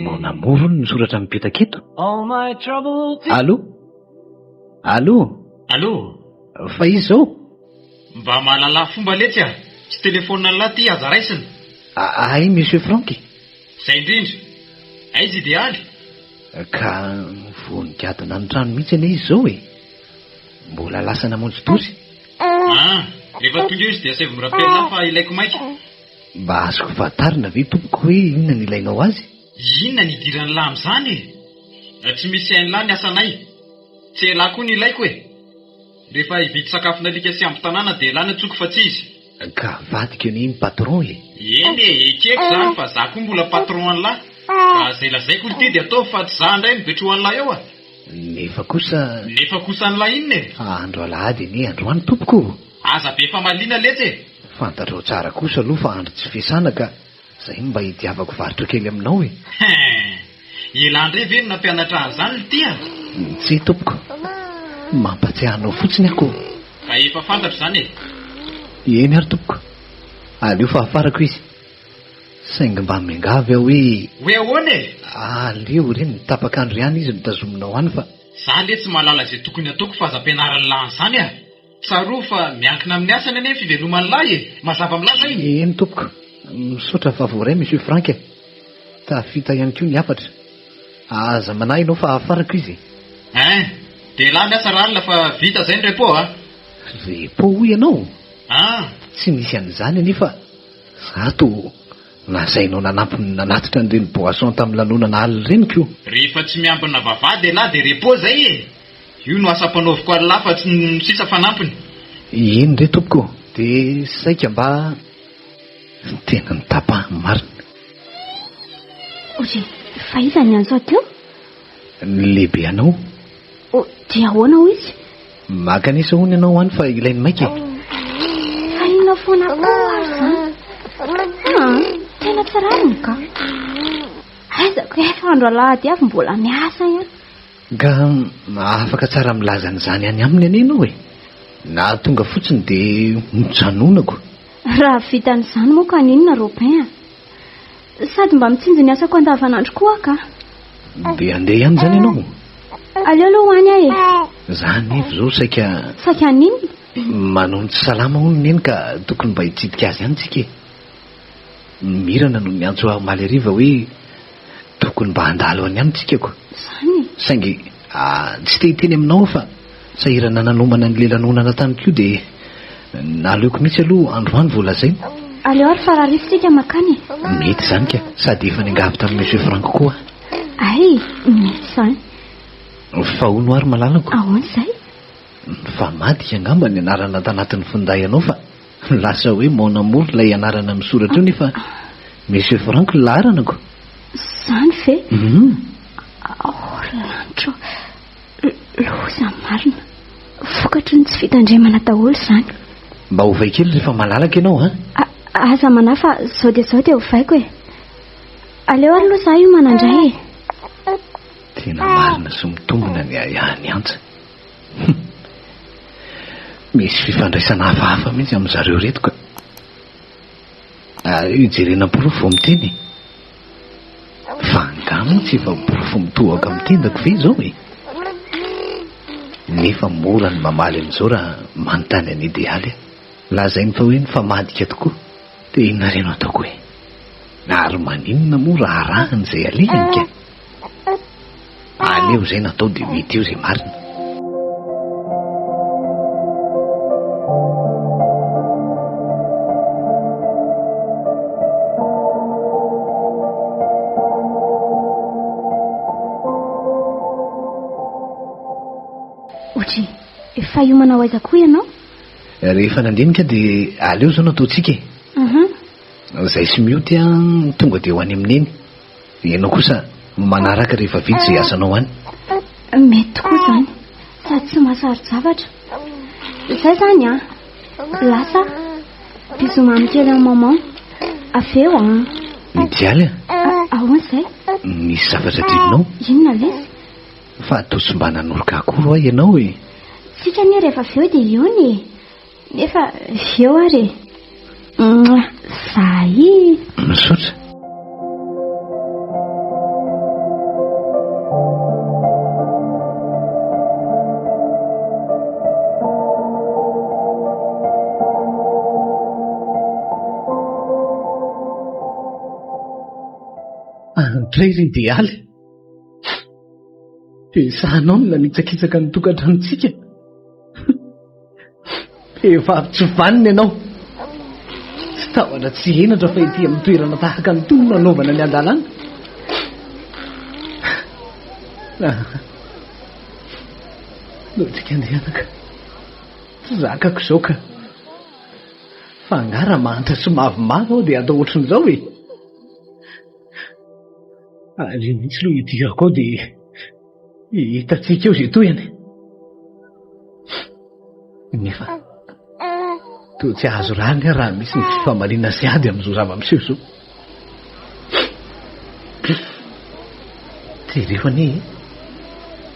Mon amour hono ny soratra mipetaka eto. Allô? Allô? Allô? Fa iza izao? Mba mahalalà fomba letsy a! Tsy telefaonina an'lah ty aza raisina. Hay Monsieur Franck? Zay indrindra! Aiza Idealy? Ka vao nigadona ny trano mihitsy anie izy izao e! Mbola lasa namonjy dozy. Ah! Rehefa tonga eo izy dia asaivo mi-rappel ahy fa ilaiko maika. Mba azoko fantarina ve tompoko hoe inona no ilainao azy? Inona ny idiran'lah amin'izany e? Tsy misy hain'lah ny asanay. Tsy elah koa no ilaiko e! Rehefa hividy sakafon'alika sy ambin-tanàna dia elah no antsoiko fa tsy izy. Ka avadiko anie iny patron e! Eny e, ekeko izany fa za koa mbola patron an'lah. Ka izay lazaiko ry ty dia ataovy fa tsy za indray no betrohan'lah eo a! Nefa kosa. Nefa kosa an'lah inona e? Fa andro alahady anie androany tompoko o! Aza be famaliana letsy e! Fantatrao tsara kosa aloha fa andro tsy fiasana ka zay no mba hidiavako varotra kely aminao e! Hein! Elah ndray ve no nampianatra an'izany ry ty a? Tsia tompoko, mampatsiahy anao fotsiny aho ko! Ka efa fantatro izany e! Eny ary tompoko, aleo fa hafarako izy. Saingy mba miangavy aho hoe. Hoe ahoana e? Aleo re ny tapak'andro ihany izy no tazominao any fa. Za le tsy mahalala izay tokony hataoko fa aza ampianarin'lah an'izany a! Tsarovy fa miankina amin'ny asany anie ny fiveloman'lah e! Mazava amin'lah zay? Eny tompoko, misaotra fa voaray Monsieur Franck e! Tafita ihany koa ny hafatra. Aza manahy ianao fa hafarako izy e! Hein! Dia elah miasa rahalina fa vita zay ny repos a! Repos hoy ianao? An! Tsy nisy an'izany anie fa. Za toa nasainao nanampy nanatitra an'ireny boisson tamin'ny lanonana alina ireny ko. Rehefa tsy miambina vavahady elah dia repos zay e! Io no asa ampanaoviko an'lah fa tsy ny sisa fanampiny. Eny re tompoko ô! Dia saika mba tena notapahany marina. Ory, fa iza niantso ahy teo? Ny lehibe anao. Oh, dia ahoana hoy izy? Mankanesa hono ianao any fa ilainy maika e. Fa inona foana koa ary izany? Ah, tena tsy rariny ka. Aiza ko efa andro alahady avy mbola miasa ihany. Nga afaka tsara milaza an'izany any aminy anie ianao e. Na tonga fotsiny dia mijanonako. Raha vitan'izany moa ka haninona Robin a? Sady mba mitsinjo ny asako andavanandro koa aho ka. Dia handeha ihany izany ianao? Aleo aloha ho any aho e. Za anefa izao saika. Saika haninona? Manao ny tsy salama hono neny ka tokony mba hitsidika azy ihany tsika e. Mirana no niantso ahy omaly hariva hoe tokony mba handalo any aminy tsika ko. Izany e? Saingy tsy te hiteny aminao aho fa sahirana nanomana an'ilay lanonana tany koa dia naleoko mihitsy aloha androany vao lazaina. Aleo ary fa raha tsika makany e. Mety izany ka, sady efa niangavy tamin'i Monsieur Franck koa aho. Ay, mety izany. Fa hono ary malalako. Ahoana izay? Nifamadika angamba ny anarana tanatin'ny finday anao fa lasa hoe mon amour ilay anarana misoratra eo nefa Monsieur Franck ny laharana ko. Izany ve? Hum. Oh, ry lanitra ô. Loza marina. Vokatry ny tsy fitandremana daholo izany. Mba ovay kely rehefa malalaka ianao an. Aza manahy fa izao dia izao dia ovaiko e. Aleo ary aloha izaho hiomana indray e. Tena marina sy mitombina ny ahiahin'i Antsa. Hum. Misy fifandraisana hafahafa mihitsy amin-dry zareo ireto ka. Ary jerena porofo vao miteny e. Fa angaha moa tsy efa porofo mitohaka amin'ny tendako ve izao e? Nefa mora ny mamaly an'izao raha manontany an'i Idealy aho. Lazainy fa hoe nifamadika tokoa. Dia inona re no ataoko e? Ary maninona moa raha arahiny izay alehany ka? Aleo izay natao dia mety eo izay marina. Ohatry efa hiomana ho aiza koa ianao? Rehefa nandinika dia aleo izao no ataontsika e. Mhm. Izay sy mioty an, tonga dia ho any amin'i Neny. Ianao kosa manaraka rehefa vita izay asanao any. Mety tokoa izany. Sady tsy mahasaro-javatra. Izay izany an. Lasa. Bisous mamy kely an'i maman. Avy eo an. Mijaly an. Ahoana izay? Nisy zavatra adinonao? Inona lesy? Fa toa tsy mba nanoroka akory hoa ianao e. Tsika anie rehefa avy eo dia hihaona e. Nefa avy eo ary e. Mouah, zay. Misaotra. Andray ry Idealy. Dia sahanao ny nanitsakitsaka ny tokantranontsika. Vehivavy tsy vanona ianao. Tsy tahotra tsy henatra fa ety amin'ny toerana tahaka an'itony no anaovana ny hadalana. Ndao tsika andeha anaka. Tsy zakako izao ka. Fa angaha raha mahantra sy mavomavo aho dia atao ohatran'izao e? Aleo mihitsy aloha hidirako ao dia hitantsika eo izay tohiny. Nefa toa tsy azo rariny aho raha misy ny fifamaliana sy ady amin'izao zava-miseho izao. Jereo anie e!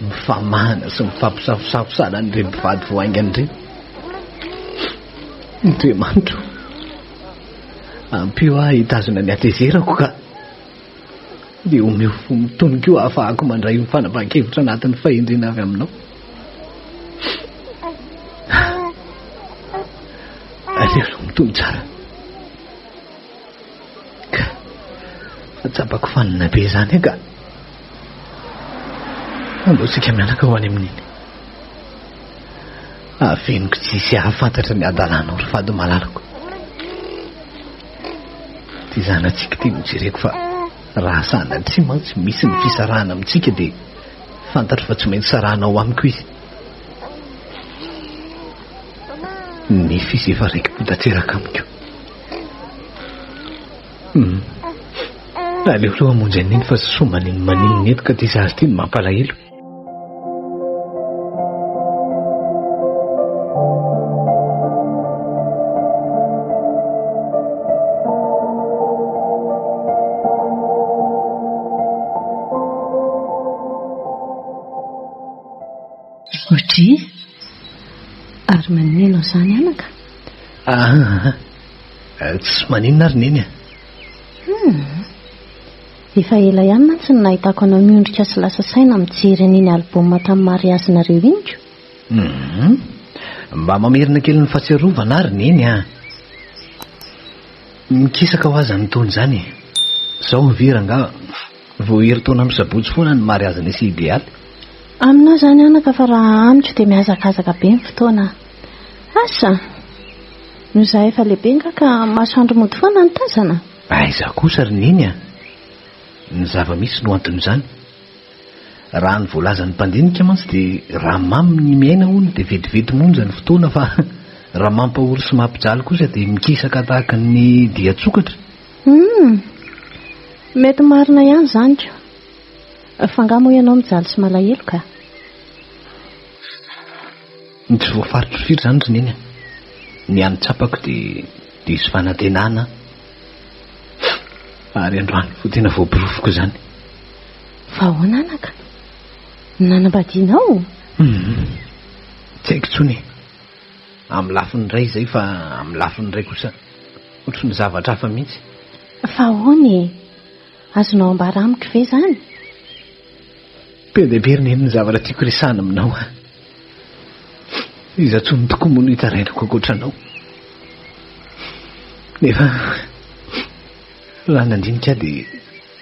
Mifamahana sy mifampisafosafo sahala an'ireny mpivady vao haingana ireny. Andriamanitra o! Ampio aho hitazona ny hatezerako ka! Dia omeo fo mitony koa ahafahako mandray ny fanapahan-kevitra anatin'ny fahendrena avy aminao. Aleo aloha mitony tsara. Ka, fa tsapako fanina be izany ka. Andao tsika mianaka ho any amin'iny. Aveniko tsy hisy hahafantatra ny hadalanao ry fady malalako. Ity zanatsika ity no jereko fa raha sanatria mantsy misy ny fisarahana amintsika dia fantatro fa tsy maintsy sarahanao amiko izy. Nefa izy efa raiki-po tanteraka amiko. Hmm. Aleo aloha hamonjy an'iny fa soa maninona maninona eto ka ity zaza ity no mampalahelo. Audrey, ary maninona ianao izany anaka? Ah, tsy maninona ary neny a. Hum. Efa ela ihany mantsy no nahitako anao miondrika sy lasa saina mijery an'iny album tamin'ny mariazinareo iny ko. Hum. Mba mamerina kely ny fahatsiarovana ary neny a. Mikisaka ho aza ny taona izany e. Zao ve rangaha vao herintaona amin'ny sabotsy foana ny mariazinay sy Idealy? Aminao izany anaka fa raha amiko dia mihazakazaka be ny fotoana. Asa! Noho izaho efa lehibe nga ka masoandro mody foana no tazana? Aiza kosa ry Neny a! Ny zava-misy no anton'izany. Raha ny voalazan'ny mpandinika mantsy dia raha mamy ny miaina hono dia vetivety monja ny fotoana fa raha mampahory sy mampijaly kosa dia mikisaka tahaka ny dian-tsokatra. Humm! Mety marina ihany izany ko! Fa angaha moa ianao mijaly sy malahelo ka? Ny tsy voafaritro firy izany ry Neny a! Ny hany tsapako dia diso fanantenana aho. Ary androany vao tena voaporofoko izany. Fa ahoana anaka? Ny nanambadianao? Hum, tsy haiko intsony e. Amin'ny lafiny iray izay fa amin'ny lafiny iray kosa ohatry ny zavatra hafa mihitsy. Fa ahoana e? Azonao ambara amiko ve izany? Be dia be ry Neny ny zavatra tiako resahana aminao a. Iza intsony tokoa moa no hitarainako ankoatra anao? Nefa raha nandinika aho dia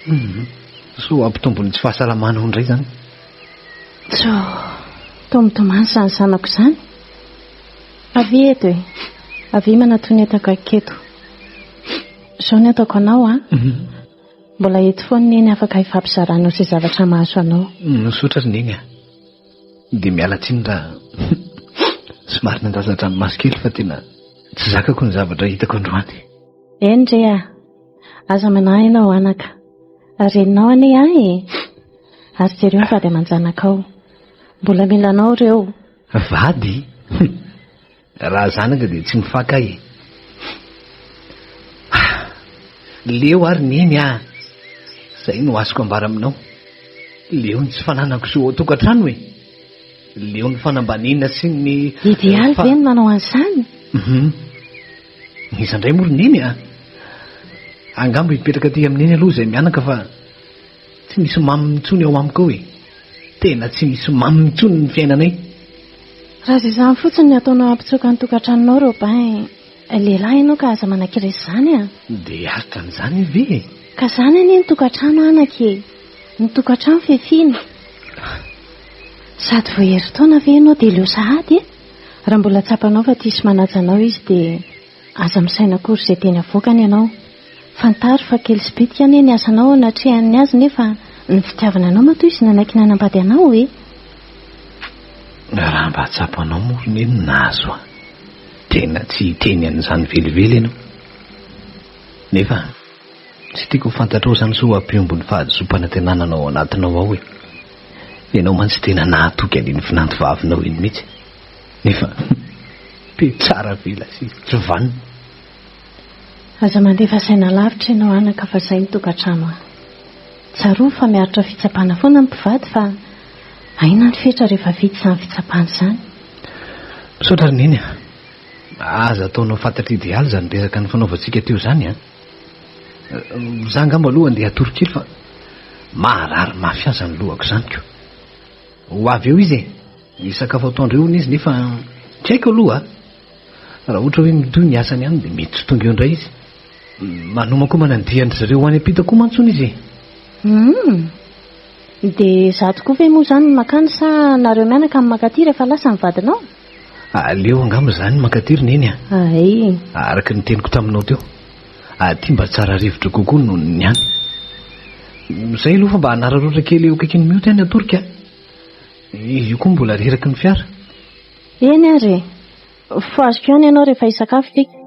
hum, sao hampitombo ny tsy fahasalamanao indray izany. Tso, toa mitomany izany zanako izany. Avia eto e. Avia manatona eto akaiky eto. Izao ny ataoko anao an. Mbola eto foana Neny afaka hifampizaranao izay zavatra mahazo anao. Misaotra ry Neny a. Dia miala tsiny raha somary nandatsa-dranomaso kely fa tena tsy zakako ny zavatra hitako androany. Eny re a! Aza manahy ianao anaka. Reninao anie ahy e! Ary jereo ny vady aman-janakao. Mbola mila anao ireo. Vady? Raha zanaka dia tsy mifaka e! Leo ary Neny a! Izay no azoko ambara aminao. Leo ny tsy fananako zo ao an-tokantrano e! Leo ny fanambaniana sy ny. Idealy ve ny manao an'izany? Hum. Iza indray moa ry Neny a? Angamba hipetraka aty amin'i Neny aloha izay mianaka fa tsy misy maminy intsony ao amiko ao e! Tena tsy misy maminy intsony ny fiainanay. Raha izay izany fotsiny ny ataonao hampitsoaka ny tokantranonao Robin, lehilahy ianao ka aza manankiresy izany a! Dia aritra an'izany ve e? Ka izany anie ny tokantrano anaka e! Ny tokantrano fefina. Sady vao herintaona ve ianao dia leo sahady e? Raha mbola tsapanao fa tia sy manaja anao izy dia aza misaina akory izay teny avoakany ianao. Fantaro fa kely sy bitika anie ny asanao anatrehan'ny azy nefa ny fitiavana anao matoa izy nanaiky nanambady anao e! Raha mba tsapanao moa ry neny ny nahazo ahy, tena tsy hiteny an'izany velively ianao. Nefa tsy tiako ho fantatrao izany sao hampihombo ny fahadisoam-panantenana ao anatinao ao e! Ianao mantsy tena nahatoky an'iny vinanto vavinao iny mihitsy. Nefa be tsara vela sy tsy vanona. Aza mandefa saina lavitra ianao anaka fa zay ny tokantrano a. Tsarovy fa miaritra fitsapana foana ny mpivady fa aina ny fetra rehefa vita izany fitsapana izany. Misaotra ry Neny a. Aza ataonao fantatr'i Idealy izany resaka nifanaovantsika teo izany a. Za angamba aloha andeha hatory kely fa maharary mafy ahy izany lohako izany ko. Ho avy eo izy e. Hisakafo atoandro eo hono izy nefa tsy haiko aloha a. Raha ohatra hoe mitohy ny asany any dia mety tsy tonga eo indray izy. Manomankomana ny dian-dry zareo ho any am-pita koa mantsy hono izy e. Humm. Dia izaho tokoa ve moa izany no mankany sa nareo mianaka no mankaty rehefa lasa ny vadinao? Aleo angamba izaho no mankaty ry Neny a. Hay. Araka ny teniko taminao teo. Aty mba tsara rivotra kokoa noho ny any. Izay aloha fa mba hanararaotra kely eo akaikin'ny mioty any Atorika a. Izy io koa mbola reraky ny fiara. Eny ary e! Fohaziko ihany ianao rehefa hisakafo isika.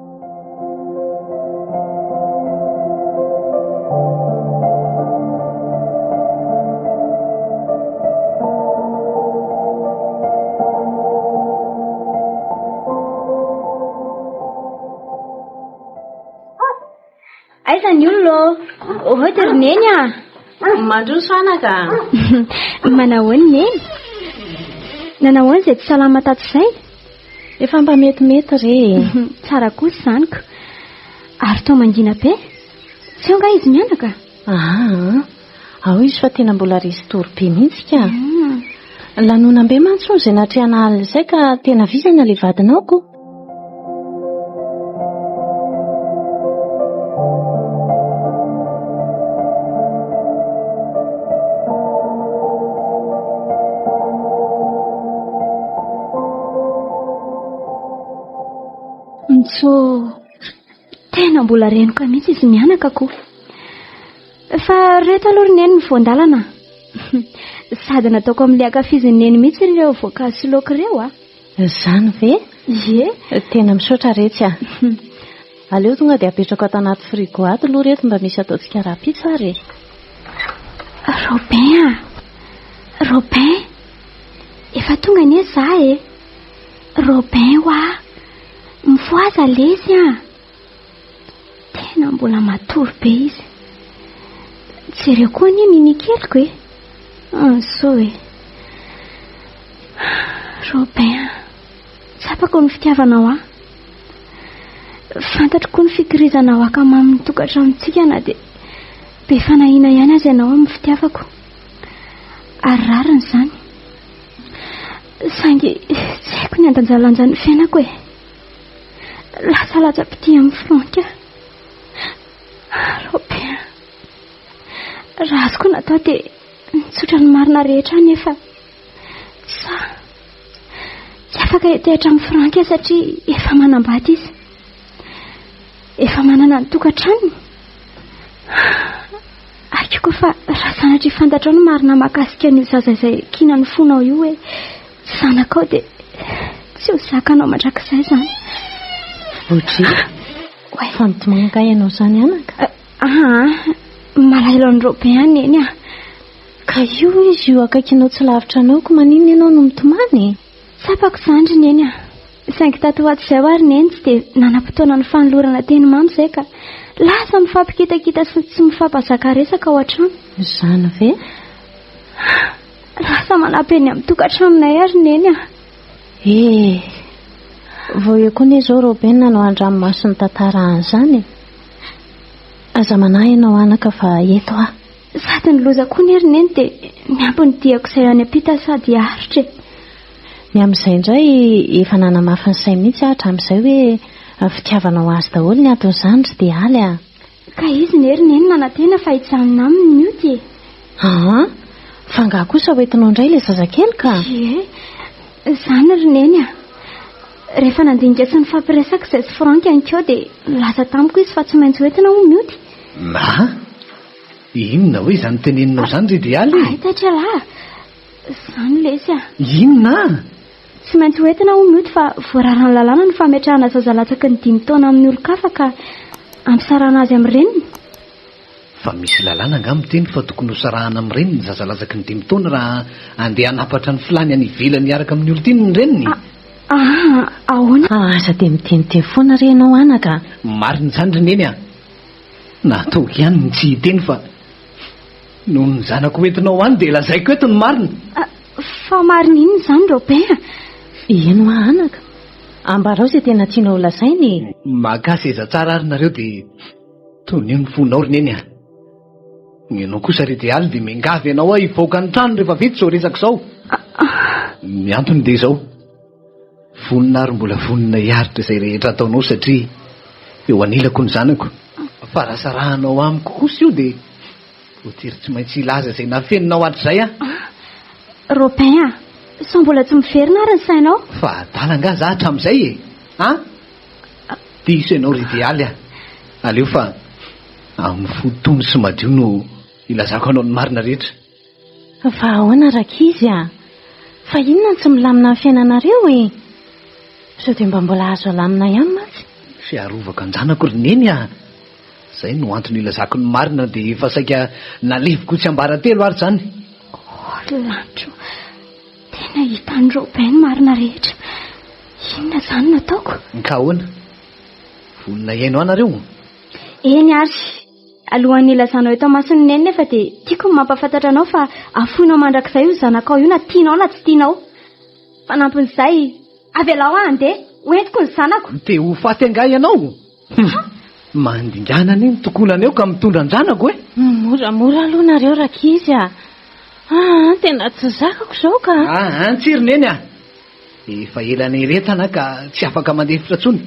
Aiza ny olona ô? Ôty ry Neny a! Mandroso anaka a! Manahoana Neny? Nanahoana izay tsy salama tato izay? Efa mba metimety re e! Tsara kosa izany ko! Ary toa mangina be? Tsy eo angaha izy mianaka? Aa! Ao izy fa tena mbola resy tory be mihitsy ka! Lanonam-be mantsy hono izay natrehana alina izay ka tena vizana ilay vadinao ko! Ntso, tena mbola renoka mihitsy izy mianaka ko. Fa reto aloha ry neny ny voan-dalana. Sady nataoko amin'ilay ankafizin'i neny mihitsy ireo voankazo sy laoka ireo a. Izany ve? Ie. Tena misaotra retsy a. Aleo tonga dia apetrako ato anaty frigo ato aloha reto mba misy ataontsika rahampitso ary e. Robin a! Robin! Efa tonga anie za e! Robin hoa! Mifohaza lesy a! Tena mbola matory be izy. Jereo koa anie Mimi keliko e. Soa e. Robin, tsapako ny fitiavanao ahy. Fantatro koa ny fikirizanao haka mamy ny tokantranontsika na dia be fanahiana ihany aza ianao amin'ny fitiavako. Ary rariny izany. Saingy tsy haiko ny handanjalanja ny fiainako e. Lasa latsa-pitia amin'i Franck aho. Robin, raha azoko natao dia nitsotra ny marina rehetra aho nefa tsy sahy. Tsy afaka hitehatra amin'i Franck aho satria efa manambady izy. Efa manana ny tokantranony. Haiko koa fa raha sanatria fantatrao ny marina mahakasika an'io zaza izay kinan'ny fonao io hoe tsy zanakao dia tsy ho zakanao mandrakizay izany. Audrey, fa mitomany angaha ianao izany anaka? Aa, malahelo an'i Robin aho neny a. Ka io izy io akaikinao tsy lavitra anao ko maninona ianao no mitomany e? Tsapako izany ry neny a. Saingy tato ho ato izay ho'a ry neny tsy dia nanam-potoana nifanolorana teny mamy izay ka lasa mifampikitakita sy tsy mifampazaka resaka ao an-trano. Izany ve? Lasa manampy eny amin'ny tokantranonay aho ry neny a. Eh! Vao eo koa anie izao Robin no an-dranomaso nitantara an'izany e. Aza manahy ianao anaka fa eto aho. Sady ny loza koa anie ry neny dia miampy ny diako izay any am-pita sady aritra e. Ny amin'izay indray efa nanamafy ny sainy mihitsy aho hatramin'izay hoe fitiavanao azy daholo ny anton'izany ry Dealy a! Ka izy ne ry neny nanantena fa hijanona aminy mioty e! Aa! Fa angaha kosa ho entinao indray ilay zazakely ka? Ie, izany ry neny a! Rehefa nandinika sy nifampiresaka izay sy Franck anikeo dia nilaza tamiko izy fa tsy maintsy ho entina hono mioty. Ah! Inona hoe izany teneninao izany ry Idealy e? Hay taitra lahy a! Izany lesy a! Inona? Tsy maintsy ho entina hono mioty fa voararan'ny lalàna ny fametrahana zaza latsaky ny dimy taona amin'ny olon-kafa ka ampisarahana azy amin'ny reniny. Fa misy lalàna angaha miteny fa tokony hosarahana amin'ny reniny ny zaza latsaky ny dimy taona raha andeha hanapatra ny filàny any ivelany hiaraka amin'ny olon-tiany ny reniny? Aa, ahoana? Aza dia miteniteny foana re ianao anaka a! Marina izany ry Neny a! Nataoko ihany ny tsy hiteny fa noho ny zanako hoentinao any dia lazaiko eto ny marina. Fa marina inona izany Robin a? Eny hoa anaka, ambarao izay tena tianao holazaina e! Makà seza tsara ary nareo dia tonio ny fonao ry Neny a! Ny anao kosa ry Idealy dia miangavy anao aho hivoaka ny trano rehefa vita izao resaka izao. Ny antony dia izao. Vonona ary mbola vonona hiaritra izay rehetra ataonao satria eo anilako ny zanako. Fa raha sarahanao amiko kosa io dia voatery tsy maintsy hilaza izay nafeninao hatrizay aho. Robin a! Sao mbola tsy miverina ary ny sainao? Fa adala angaha za hatramin'izay e! An? Diso ianao ry Idealy a! Aleo fa amin'ny fo tony sy madio no ilazako anao ny marina rehetra. Fa ahoana rankizy a? Fa inona no tsy milamina amin'ny fiainanareo e? Sao dia mba mbola azo alamina ihany mantsy? Fiarovako an-janako ry Neny a! Izay no antony ilazako ny marina dia efa saika naleviko ho tsiambaratelo ary izany. Oh ry lanitro, tena hitan'i Robin ny marina rehetra. Inona izany no ataoko? Ka ahoana? Vonona hihaino ahy nareo? Eny ary. Alohan'ny hilazanao eto amason'i Neny nefa dia tiako ny mampahafantatra anao fa afoinao mandrakizay io zanakao io na tianao na tsy tianao. Fanampin'izay, avelao aho handeha, ho entiko ny zanako. Te ho faty angaha ianao? Hum! Mandingana anie ny tokonana eo ka mitondra an-janako e! Moramora aloha nareo rankizy a! Aa, tena tsy zakako izao ka! Aa, tsia ry Neny a! Efa ela nieretana ka tsy afaka mandefitra intsony.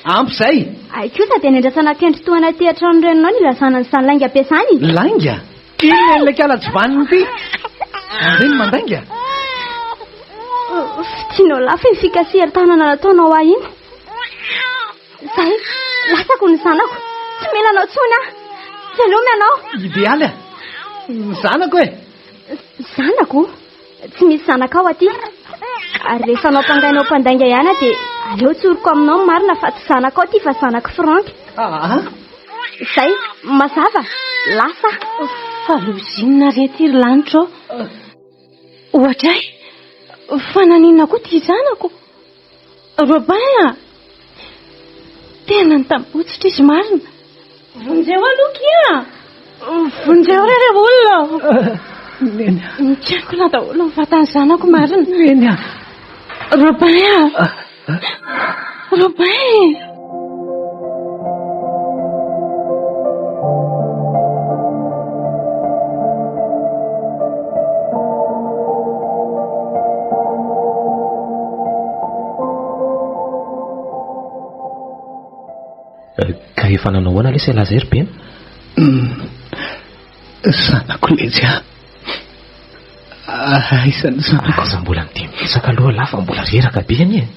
Ampy izay! Hay kosa dia nendrasana kendry tohana aty an-trano reninao ny ilazana an'izany lainga be izany. Lainga? Inona ilay kala tsy vanona ity? Ireny mandainga? Fitianao lafo iny fikasihan-tanana nataonao ahy iny. Izay, lasako ny zanako. Tsy mila anao intsony aho. Veloma ianao. Idealy a! Ny zanako e! Zanako? Tsy misy zanakao aty. Ary rehefa nampangainao mpandainga ihany aho dia aleo tsoriko aminao ny marina fa tsy zanakao ity fa zanak'i Franck. Aa! Izay, mazava, lasa aho. Fa loza inona re ity ry lanitra ô? Oadray! Fa naninona koa ity zanako? Robin a! Tena nitambotsitra izy marina. Vonjeo aloha kia! Vonjeo re re olona! Neny a! Mikankona daholo ny vatan'ny zanako marina. Neny a! Robin a! Robin! Ka efa nanao ahoana lesy ialahy izay ry Bena? Zanako letsy a! Aiza ny zanako? Aza mbola miteny betsaka aloha lahy fa mbola reraka be anie.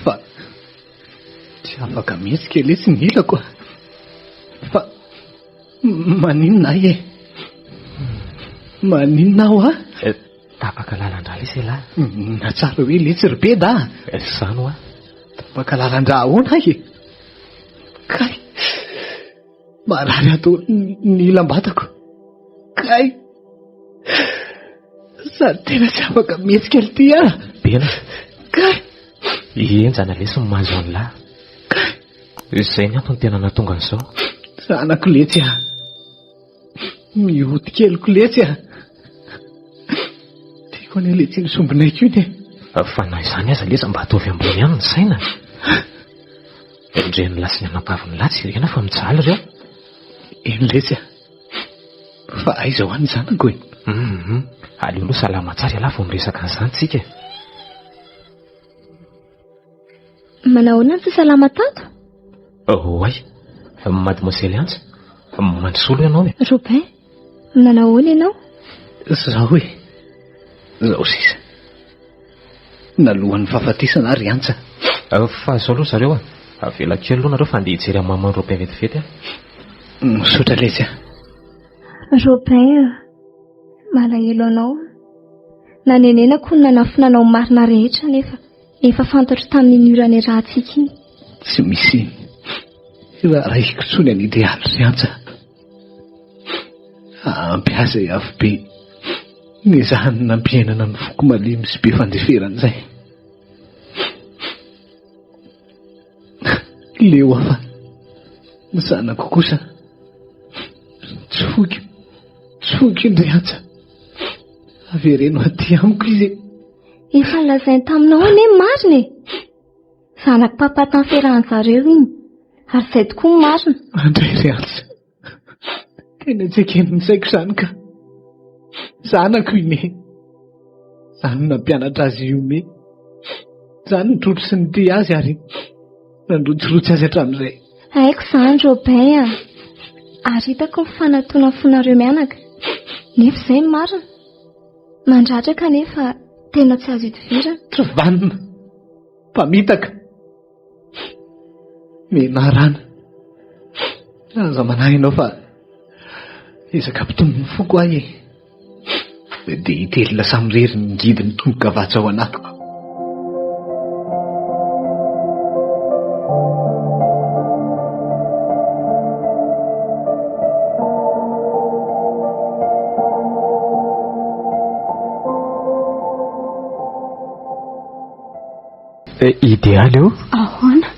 Fa tsy afaka mihetsika letsy ny ilako a! Fa maninona ahy e? Maninona aho a? Tapaka lalan-drà lesy ialahy. Na tsara hoe letsy ry Beda a! Izany hoa. Tapaka lalan-drà ahoana ahy e? Kay! Marary ato ny ilam-batako. Kay! Sady tena tsy afaka mihetsika ity a! Bena. Kay! Henjana lesy ny mahazo an'lah. Kay! Izay ny antony tena nahatonga an'izao. Zanako letsy a! Mioty keliko letsy a! Tiako anie letsy iny sombinaiko iny e! Fa na izany aza letsy mba ataovy ambony ihany ny saina. Ndreny lahy sy ny anabaviny lahy tsy irena fa mijaly ireo. Eny letsy a! Fa aiza ho any zanako e? Hum, aleo aloha salama tsara ialahy vao miresaka an'izany tsika e. Manahoana ny tsy salama tato? Oay, mademoiselle Antsa, mandrosoa aloha ianao e. Robin, nanahoana ianao? Zaho e, zaho sisa. Nalohan'ny fahafatesana ary Antsa. Fa izao aloha zareo a, Avela kely aloha nareo fa andeha hijery an'i maman'i Robin vetivety aho. Misaotra lesy a. Robin a, malahelo anao aho. Nanenenako ny nanafina anao marina rehetra nefa efa fantatro tamin'iny ora niarahantsika iny. Tsy misy raharahiako intsony an'i Idealy ry Antsa. Ampy ahy izay afobe nezahany nampiainana ny foko malemy sy be fandeferana izay. Leo aho fa ny zanako kosa tsy foiko, tsy foiko iny ry Antsa. Avereno aty amiko izy e. Efa nolazainy taminao anie ny marina e. Zanak'i papa tamin'ny fiarahan-jareo iny. Ary izay tokoa ny marina. Andray ry Antsa. Tena tsy eken'ny saiko izany ka. Zanako i Neny. Izaho no nampianatra azy hihomehy. Izaho no nitrotro sy nitia azy ary nandrotsirotsy azy hatramin'izay. Haiko izany Robin a! Ary hitako ny fanatona fonareo mianaka. Nefa izay ny marina. Mandratra kanefa tena tsy azo idivirana. Tsy vanona. Mpamitaka. Menarana. Aza manahy ianao fa ezaka hampitony ny foko ahy e. Dia hitelina samirery ny ngidin'ny tombokavatsa ao anatiko. Idealy ô. Ahoana?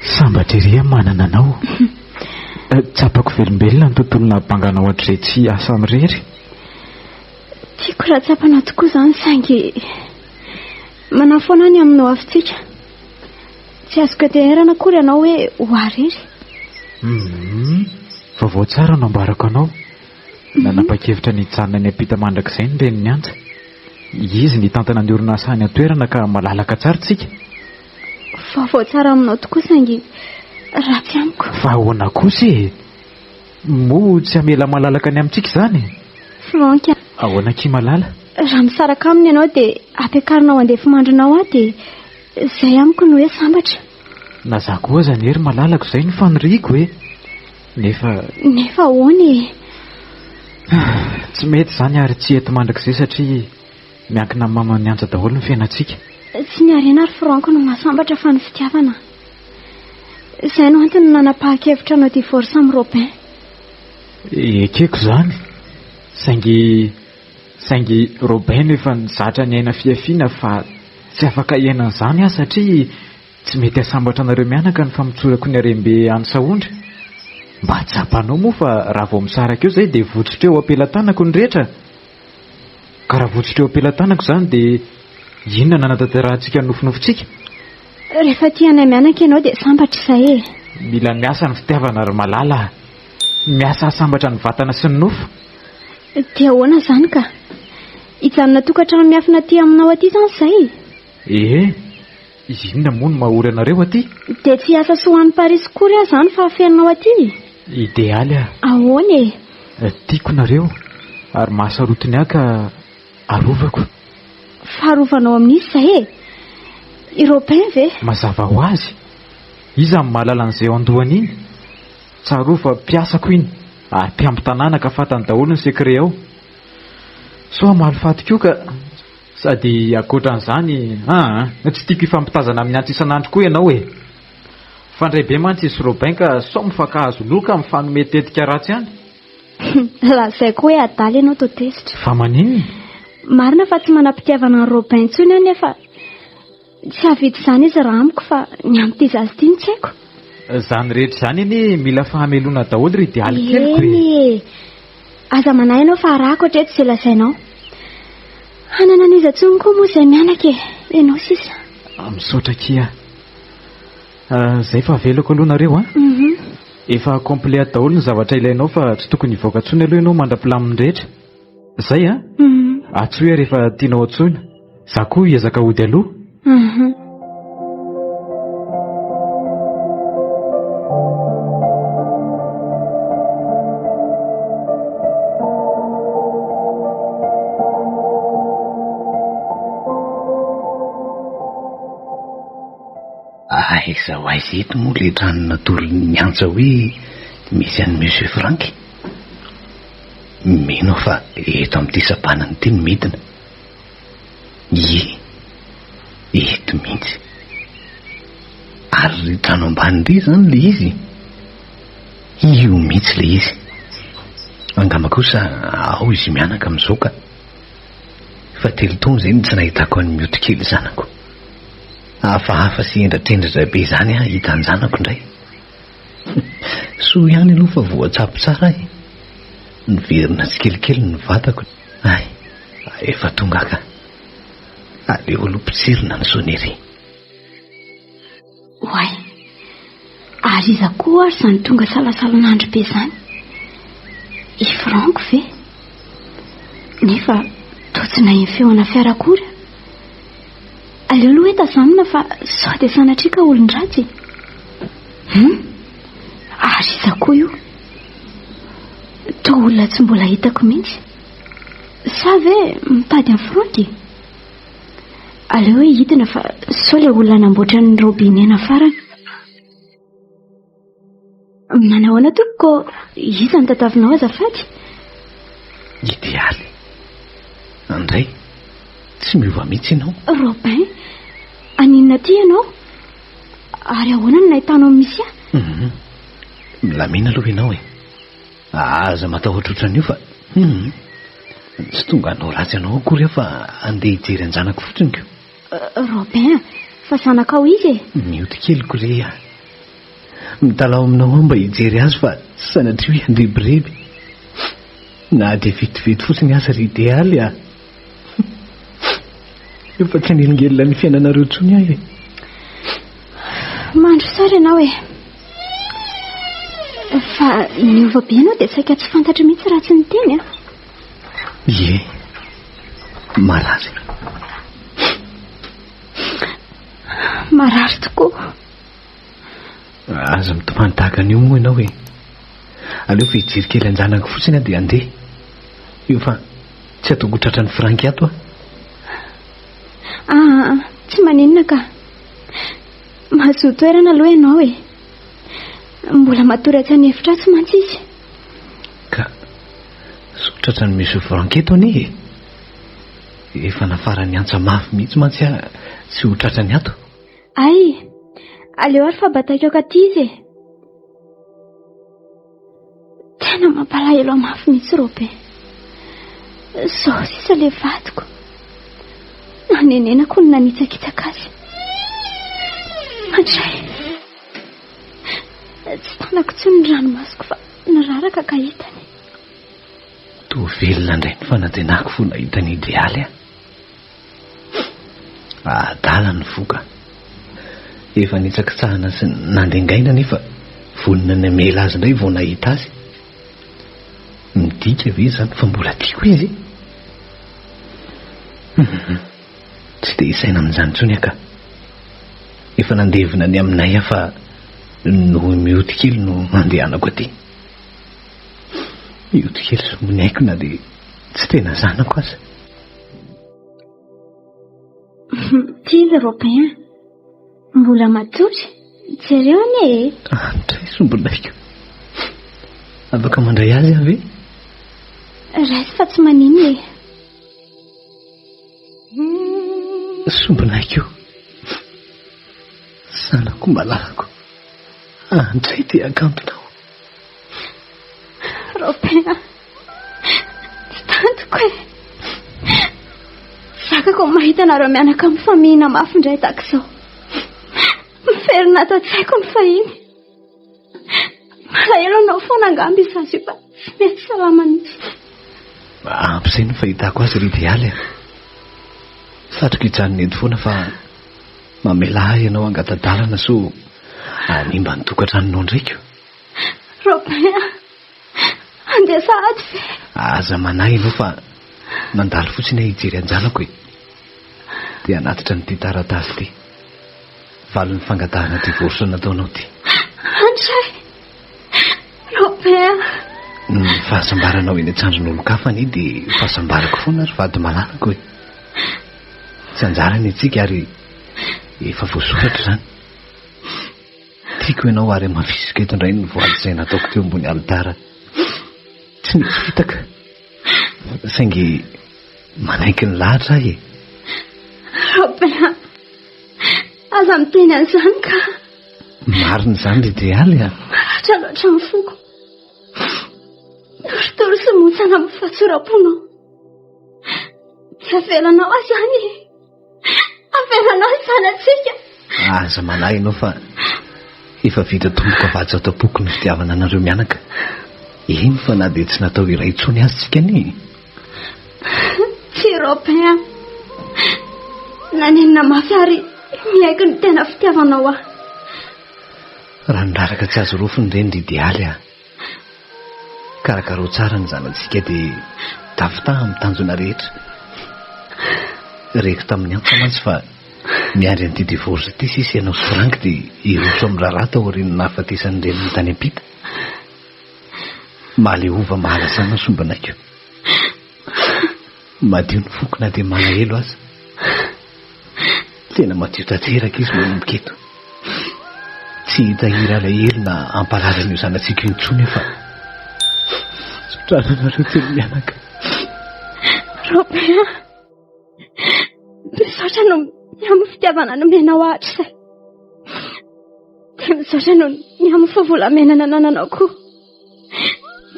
Sambatra ery aho manana anao. Tsapako velombelona ny tontolo nahabanganao hatrizay tsy ahy samirery. Tiako raha tsapanao tokoa izany saingy manahy foana aho ny amin'ny hoavintsika. Tsy azoko anteherana akory ianao hoe ho ahy irery. Hum, vaovao tsara no ambarako anao. Nanapa-kevitra ny hijanona any am-pita mandrakizay ny renin'i Antsa. Izy no hitantana ny orinasa any an-toerana ka malalaka tsara tsika. Vaovao tsara aminao tokoa saingy ratsy amiko. Fa ahoana kosa e? Moa tsy hamela malalaka ny amintsika izany e? Franck a. Ahoana akia malala? Raha misaraka aminy ianao dia ampiakarinao andefimandrinao aho dia izay amiko no hoe sambatra. Na za koa aza anie ry malalako izay no faniriako e! Nefa. Nefa ahoana e? Tsy mety izany ary tsy hety mandrakizay satria miankina amin'ny maman'i Anja daholo ny fiainantsika. Tsy ny harena ry Franck no mahasambatra fa ny fitiavana. Izay no antony nanapahan-kevitra hanao divorce amin'i Robin. Ekeko izany, saingy saingy Robin efa nizatra niaina fihafiana fa tsy afaka hiaina an'izany aho satria Tsy mety hahasambatra anareo mianaka ny famotsorako ny harem-be any Sahondra. Mba tsapanao moa fa raha vao misaraka eo izay dia votsotra eo am-pelatanako ny rehetra? Ka raha votsotra eo am-pelatanako izany dia inona no hanatanterahantsika ny nofinofintsika? Rehefa tia anay mianaka ianao dia sambatra izay e! Mila miasa ny fitiavana ry Malala a! Miasa hahasambatra ny vatana sy ny nofo. Dia ahoana izany ka? Hijanona tokantrano miafina aty aminao aty izany izay? Ee! Inona moa no mahory anareo aty? Dia tsy hiasa soa any Parisy kory aho izany fa afeninao aty e? Idealy ah. Ahoana e? Tiako nareo ary mahasarotiny ahy ka arovako. Fa arovanao amin'iza izay e? I Robin ve? Mazava ho azy. Iza no mahalala an'izay ao an-dohany iny? Tsarovy fa mpiasako iny ary mpiambin-tanàna ka fantany daholo ny secret ao. Sao hamaly faty koa ka. Sady ankoatran'izany, aa, tsy tiako hifampitazana amin'ny antso isan'andro koa ianao e! Mifandray be mantsy izy sy Robin ka sao mifankahazo loha ka mifanome tetika ratsy any. Lazaiko hoe adala ianao toa tezitra. Fa maninona? Marina fa tsy manam-pitiavana an'i Robin intsony aho nefa tsy hahavita izany izy raha amiko fa ny amin'ity zaza ity no tsy haiko. Izany rehetra izany anie mila fahamelona daholo ry Dialy keliko e! Eny e! Aza manahy ianao fa arahako hatreto izay lazainao. Hanana an'iza intsony koa moa izay mianaka e! Ianao sisa. Misaotra akia. Izay fa avelako aloha nareo a! Efa complet ato daholo ny zavatra ilainao fa tsy tokony hivoaka intsony aloha ianao mandra-pilamin'ny rehetra. Zay a! Antsoy aho rehefa tianao antsoina. Za koa hiezaka hody aloha. Aiza ho aiza eto moa ilay trano natoron'ny Antsa hoe misy an'i Monsieur Franck? Mino aho fa eto amin'ity sampanana ity no midina. Ie, eto mihitsy. Ary ry trano ambany ry izany ilay izy? Io mihitsy ilay izy. Angamba kosa ao izy mianaka amin'izao ka. Efa telo taona izay no tsy nahitako an'i Mioty kely zanako. Hafahafa sy hendratrendratra be izany aho hahita an-janako indray. Soa ihany aloha fa voatsabo tsara aho e. Niverina tsikelikely ny vatako. Hay, efa tonga aho ka. Aleo aloha potsirina ny sonnerie. Oay! Ary iza koa ary izany tonga salasalan'andro be izany? I Franck ve? Nefa toa tsy naheno feona fiara akory aho. Aleo aloha hoe tazanina fa sao dia sanatria ka olon-dratsy e. Hum! Ary iza koa io? Toa olona tsy mbola hitako mihitsy. Sa ve mitady an'i Franck e? Aleo hoe hidina fa sao ilay olona namboatra ny robinet nafarana. Manahoana tompoko, iza no tadiavinao azafady? Idealy. Andray, tsy miova mihitsy ianao. Robin, haninona aty ianao? Ary ahoana no nahitanao an'i Misia? Mhm. Milamina aloha ianao e. Aza matahotra ohatran'io fa hum, tsy tonga hanao ratsy anao akory aho fa andeha hijery an-janako fotsiny ko. Robin a, fa zanakao izy e! Mioty keliko re a! Mitalaho aminao aho mba hijery azy fa tsy sanatria hoe handrebireby. Na dia vetivety fotsiny aza ry Idealy a! Efa tsy hanelingelina ny fiainanareo intsony aho e! Mandro sary ianao e! Fa niova be ianao dia saika tsy fantatro mihitsy raha tsy niteny a! Ie, marary. Marary tokoa. Aza mitomany tahaka an'io moa ianao e. Aleo fa hijery kely an-janako fotsiny aho dia handeha. Io fa tsy ataoko ho tratran'i Franky ato aho. Ah, tsy maninona ka. Mahazoa toerana aloha ianao e. Mbola matory atsy an'efitra atsy mantsy izy. Ka sao tratran'i Monsieur Franky eto anie e. Efa nafaran'ny antsa mafy mihitsy mantsy aho tsy ho tratrany ato. Ay, aleo ary fa bataiko akaty izy e. Tena mampalahelo ahy mafy mihitsy Robe. Zao sisa le vadiko. Nanenenako ny nanitsakitsaka azy. Mandray. Tsy tanako intsony ny ranomasoko fa niraraka ka hitany. Toa velona indray ny fanantenako vao nahita ny idealy aho. Adala ny fo ka. Efa nitsakitsahana sy nandengaina nefa vonona ny hamela azy indray vao nahita azy. Midika ve izany fa mbola tiako izy? Hum, tsy te hisaina amin'izany intsony aho ka. Efa nandevina ny aminay aho fa noho i Mioty kely no andehanako aty. Mioty kely sombiniaiko na dia tsy tena zanako aza. Ty izy Robin a. Mbola matory. Jereo anie e. Andray sombinaiko. Afaka mandray azy aho ve? Raiso fa tsy maninona e. Sombinaiko. Zanako malalako. Andray ty hakantonao. Robin a. Tsy tantiko e. Zakako ny mahita anareo mianaka mifamihina mafy indray tahaka izao. Miverina ato an-tsaiko ny fahiny. Malahelo anao foana angamba io zaza io fa tsy mety salama mihitsy. Ampy izay ny fahitako azy ry Idealy a. Satriko hijanona eto foana fa mamelà ahy ianao hangata-dalana sao hanimba ny tokantranonao ndraiko. Robin a. Handeha sahady ve? Aza manahy ianao fa nandalo fotsiny aho hijery an-janako e. Dia hanatitra an'ity taratasy ity. Valin'ny fangatahana divorce nataonao ity. Andray! Robert! Ny fahasambaranao eny an-tsandrin'olon-kafa anie dia fahasambarako foana ry vady malalako e. Tsy anjarany isika ary efa voasoratra izany. Tiako ianao ary hamafisiko eto indray ny voady izay nataoko teo ambony alitara. Tsy misy fitaka. Saingy manaiky ny lahatra aho e. Robin, aza miteny an'izany ka. Marina izany ry Idealy a. Maratra loatra ny foko. Torotoro sy montsana amin'ny fahatsoram-ponao. Tsy avelanao aho izany e. Avelanao ny zanatsika. Aza manahy ianao fa efa vita tomboka vatsy ato am-poko ny fitiavana anareo mianaka. Eny fa na dia tsy natao iray intsony aza tsika anie. Tsy Robin a. Nanenina mafy ary miaiky ny tena fitiavanao ahy. Raha niraraka tsy azo rofiny ireny ry Idealy a. Karakarao tsara ny zanatsika dia tafitaha amin'ny tanjona rehetra. Reko tamin'ny antsa mantsy fa miandry an'ity divorce ity sisa ianao sy Franck dia hiroso amin'ny raharaha taorian'ny nahafatesan'ny reniny tany am-pita. Mahaleova mahalasana sombinaiko. Madio ny foko na dia malahelo aza. Tena madio tanteraka izy manomboka eto. Tsy hitahiry alahelo na hampalahelo an'io zanatsika io intsony aho fa tsodrano anareo telo mianaka. Robert a! Misaotra noho ny amin'ny fitiavana nomenao ahy hatrizay. Dia misaotra noho ny amin'ny fo volamena nanananao koa.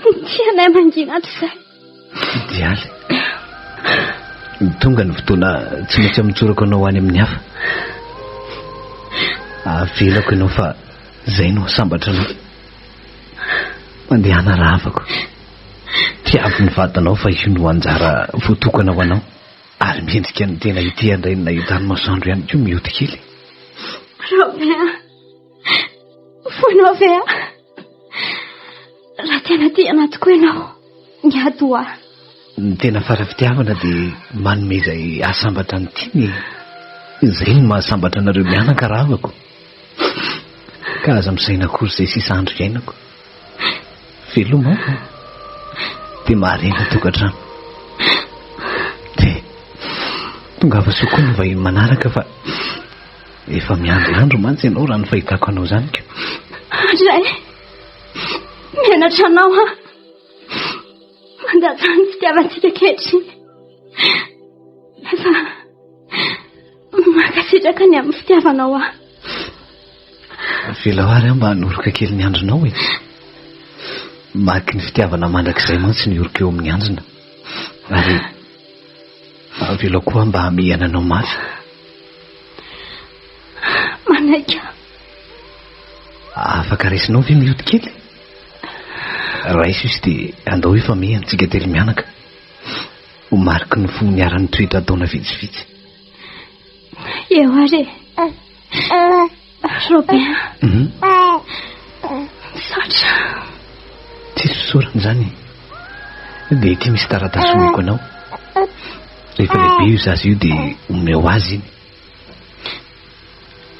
Tia anay mangina hatrizay. Idealy. Tonga ny fotoana tsy maintsy hamotsorako anao any amin'ny hafa. Avelako ianao fa izay no sambatra anao. Mandehana rahavako. Tiavo ny vadinao fa io no anjara voatokana ho anao. Ary mendrika ny tena hitia indray ny nahitany masoandro ihany koa mioty kely. Robert, foinao ve aho? Raha tena tia anà tokoa ianao, miady ho ahy. Ny tena fara-fitiavana dia manome izay hahasambatra ny tiany e. Izay no mahasambatra anareo mianaka rahavako. Ka aza misaina akory izay sisa andro iainako. Veloma aho dia maharena tokantrano. Dia tongava soa koa ny vahiny manaraka fa efa miandry andro mantsy ianao raha ny fahitako anao izany ka. Andray, menatra anao aho. Mandatsa ny fitiavantsika ankehitriny. Nefa mankasitraka ny amin'ny fitiavanao ahy. Avelao ary aho mba hanoroka kely ny andrinao e. Mariky ny fitiavana mandrakizay mantsy ny oroka eo amin'ny andrina. Ary avelao koa aho mba hamehana anao mafy. Manaiky aho. Afaka raisinao ve mioty kely? Raiso izy dia andao hifamehy antsika telo mianaka. Ho mariky ny fo niara-nitoetra taona vitsivitsy. Eo ary e. Robin. Mhm. Misaotra. Tsisy fisaorana izany e. Dia ity misy taratasy omeko anao. Rehefa lehibe io zaza io dia omeo azy iny.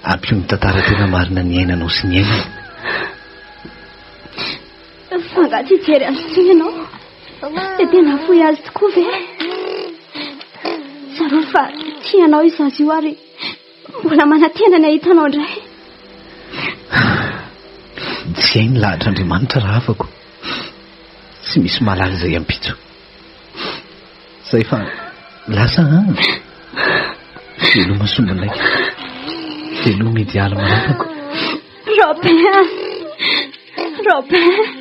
Ampio ny tantara tena marina niainanao sy niainany. Fa angaha tsy hijery azy intsony ianao? Dia tena fohy azy tokoa ve? Tsarovy fa tia anao io zaza io ary mbola manantena ny hahita anao indray. Tsy hay ny lahatr'Andriamanitra raha afako. Tsy misy mahalala izay ampitso. Zay fa lasa an. Veloma sombinaiko. Veloma idealy malalako. Robin. Robin.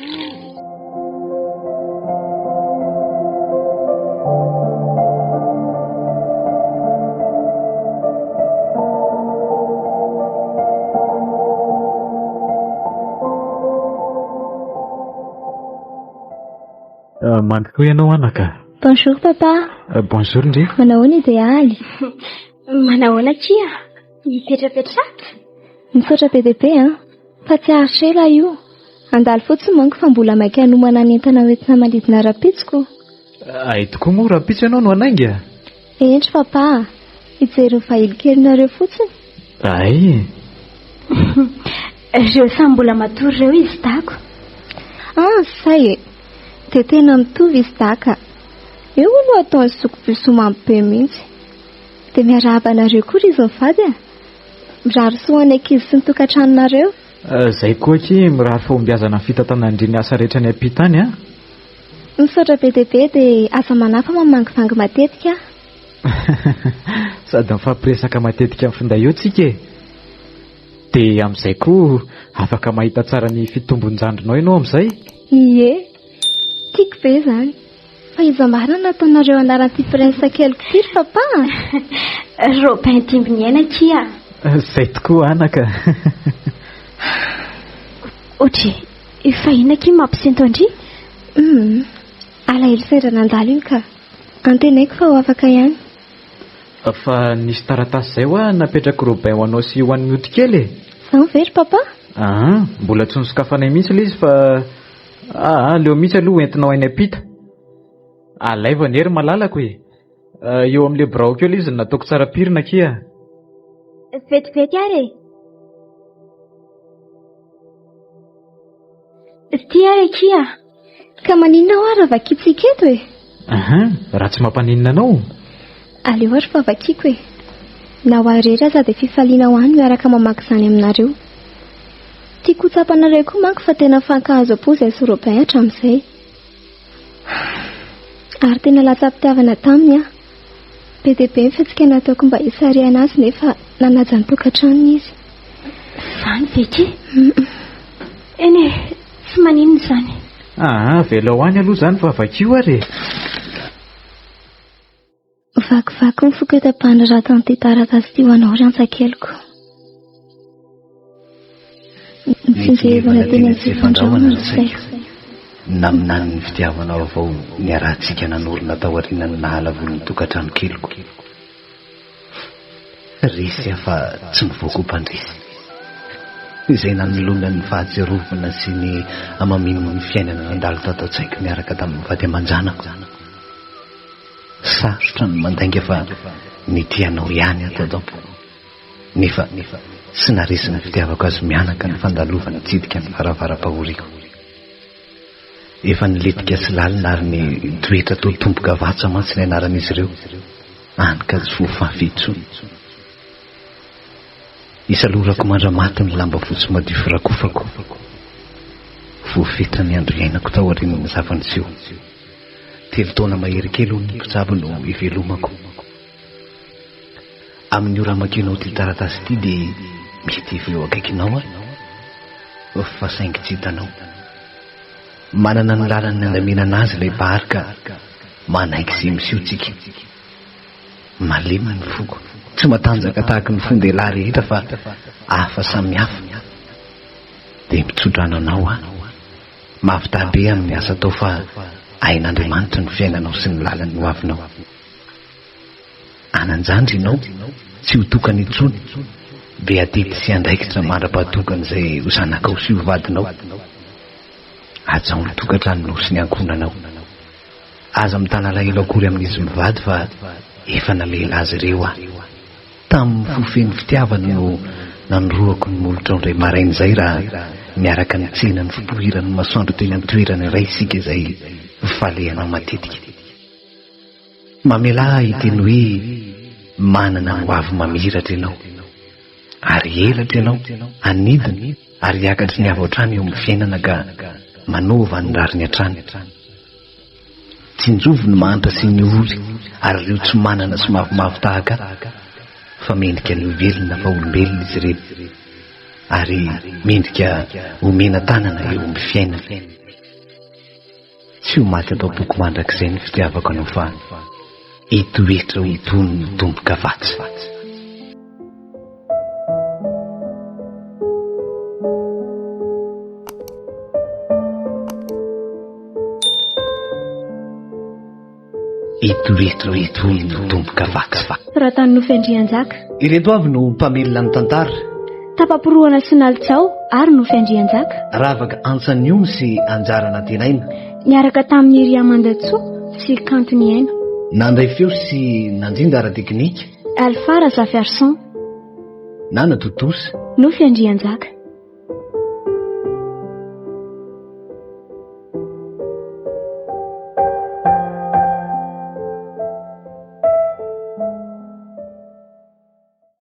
Mandry koa ianao anaka. Bonjour papa. Bonjour ndry. Manahoana idealy? Manahoana kia? Mipetrapetraha. Misaotra be dia be an. Fa tsy haharitra ela io. Handalo fotsiny manko fa mbola maika hanomana ny entana hoentina manidina rahampitso ko. Hay tokoa moa rahampitso ianao no hanainga? Hendry papa a! Hijery ny vahiny kelinareo fotsiny. Hay! Ireo samy mbola matory ireo izy dako. Ah, say e! Dia tena mitovy izy daka. Eo no ataon'i zoky bisous mamy be mihitsy. Dia miarahaba anareo koa ry izy mivady a! Mirary soa ho an'ny ankizy sy ny tokantranonareo. Zay koa akia mirary fahombiazana amin'ny fitantanan-dry ny asa rehetra any am-pita any a! Misaotra be dia be dia aza manahy fa mamangivangy matetika aho. Sady mifampiresaka matetika amin'ny finday eo tsika e! Dia amin'izay koa afaka mahita tsara ny fitombon-jandrinao ianao amin'izay? Ie! Tiako be izany. Fa iza marina no nataonareo anaran'ity prince keliko ity ry papa a? Robin Dimbiniaina akia a! Izay tokoa anaka. Ohatry, fa inona akia no mampisento an-dry? Hum, alahelo sendra nandalo iny ka. Antenaiko fa ho afaka ihany. Fa nisy taratasy izay hoa napetrak'i Robin ho anao sy ho an'i Mioty kely e! Izany ve ry papa? Aa, mbola tsy nosokafanay mihitsy ilay izy fa aa, aleo mihitsy aloha ho entinao any am-pita. Alaivo anie ry malalako e! Eo amin'ilay biraoko eo ilay izy no nataoko tsara pirina akia. Vetivety ary e! Ity ary akia! Ka maninona hoa raha vakintsika eto e? Aha, raha tsy mampaninona anao. Aleo ary fa vakiako e. Na ho ahy irery aza dia fifaliana ho ahy ny miaraka mamaky izany aminareo. Tiako ho tsapanareo koa manko fa tena mifankahazo am-po izahay sy Robin hatramin'izay. Ary tena latsa-pitiavana taminy aho. Be dia be ny fihetsika nataoko mba hisarihana azy nefa nanaja ny tokantranony izy. Izany ve ity? Eny e, tsy maninona izany. Aa, avelao any aloha izany fa vakio ary e. Vakivaky ny foko eto am-panoratana ity taratasy ity ho anao ry antsakeliko. Nitsingevana teny amin'ny sefandrahona ny saiko. Naminany ny fitiavana vaovao niarahantsika nanorina taorian'ny nahalavoan'ny tokantrano keliko. Resy aho fa tsy mivoaka ho mpandresy. Izay nanoloana ny fahatsiarovana sy ny hamamian'ny fiainana nandalo tato an-tsaiko niaraka tamin'ny vady aman-janako. Sarotra ny mandainga fa nitia anao ihany aho tato am-po. Nefa tsy naharesy ny fitiavako azy mianaka ny fandalovana nitsidika ny varavaram-pahoriako. Efa nilentika sy lalina ary ny toetra toa tombokavatsa mantsy ny anaran'izy ireo, hany ka tsy voafafy intsony. Isalorako mandra-maty ny lamba fotsy madio firakofako. Voafetra ny andro iainako taorian'ny zava-niseho. Telo taona mahery kely hono ny mpitsabo no ivelomako. Amin'ny ora amakianao ity taratasy ity dia mety efa eo akaikinao aho, fa saingy tsy hitanao. Manana ny lalany handaminana azy ilay mpahary ka manaiky izay miseho tsika. Malemy ny foko, tsy matanjaka tahaky ny fon-dehilahy rehetra fa hafa samy hafa. Dia mitsodrano anao aho. Mahavità be amin'ny asa atao fa hain'Andriamanitra ny fiainanao sy ny lalan'ny hoavinao. Hanan-jandry ianao, tsy ho tokana intsony, be adidy sy andraikitra mandra-pahatongan'izay ho zanakao sy ho vadinao. Hajao ny tokantranonao sy ny ankohonanao. Aza mitana alahelo akory amin'izy mivady fa efa namela azy ireo aho. Tamin'ny fo feno fitiavana no nanorohako ny molotrao indray maraina izay raha niaraka nitsena ny fipoiran'ny masoandro teny an-toerana iray isika izay falehanao matetika. Mamelà ahy hiteny hoe manana ny hoavy mamiratra ianao, ary elatra ianao, hanidina ary hiakatry ny avo hatrany eo amin'ny fiainana ka manova ny rariny hatrany. Tsinjovy ny mahantra sy ny ory ary ireo tsy manana sy mavomavo tahaka ahy fa mendrika ny ho velona fa olombelona izy ireny ary mendrika homena tanana eo amin'ny fiainana. Tsy ho maty ato am-poko mandrakizay ny fitiavako anao fa hitoetra ho toy ny tombokavatsa. Hitoetra ho toy ny tombokavatsa. Soratan'i Nofy Andrianjaka. Ireto avy no mpamelona ny tantara. Tapa-porohana sy Nalijao ary Nofy Andrianjaka. Ravaka Antsaniony sy Anjara Nantenaina. Niaraka tamin'i Riamandatsoa sy Kanto Niaina. Nandray feo sy nandrindra ara-teknika. Alpha Razafiarison. Nana Tontosa. Nofy Andrianjaka.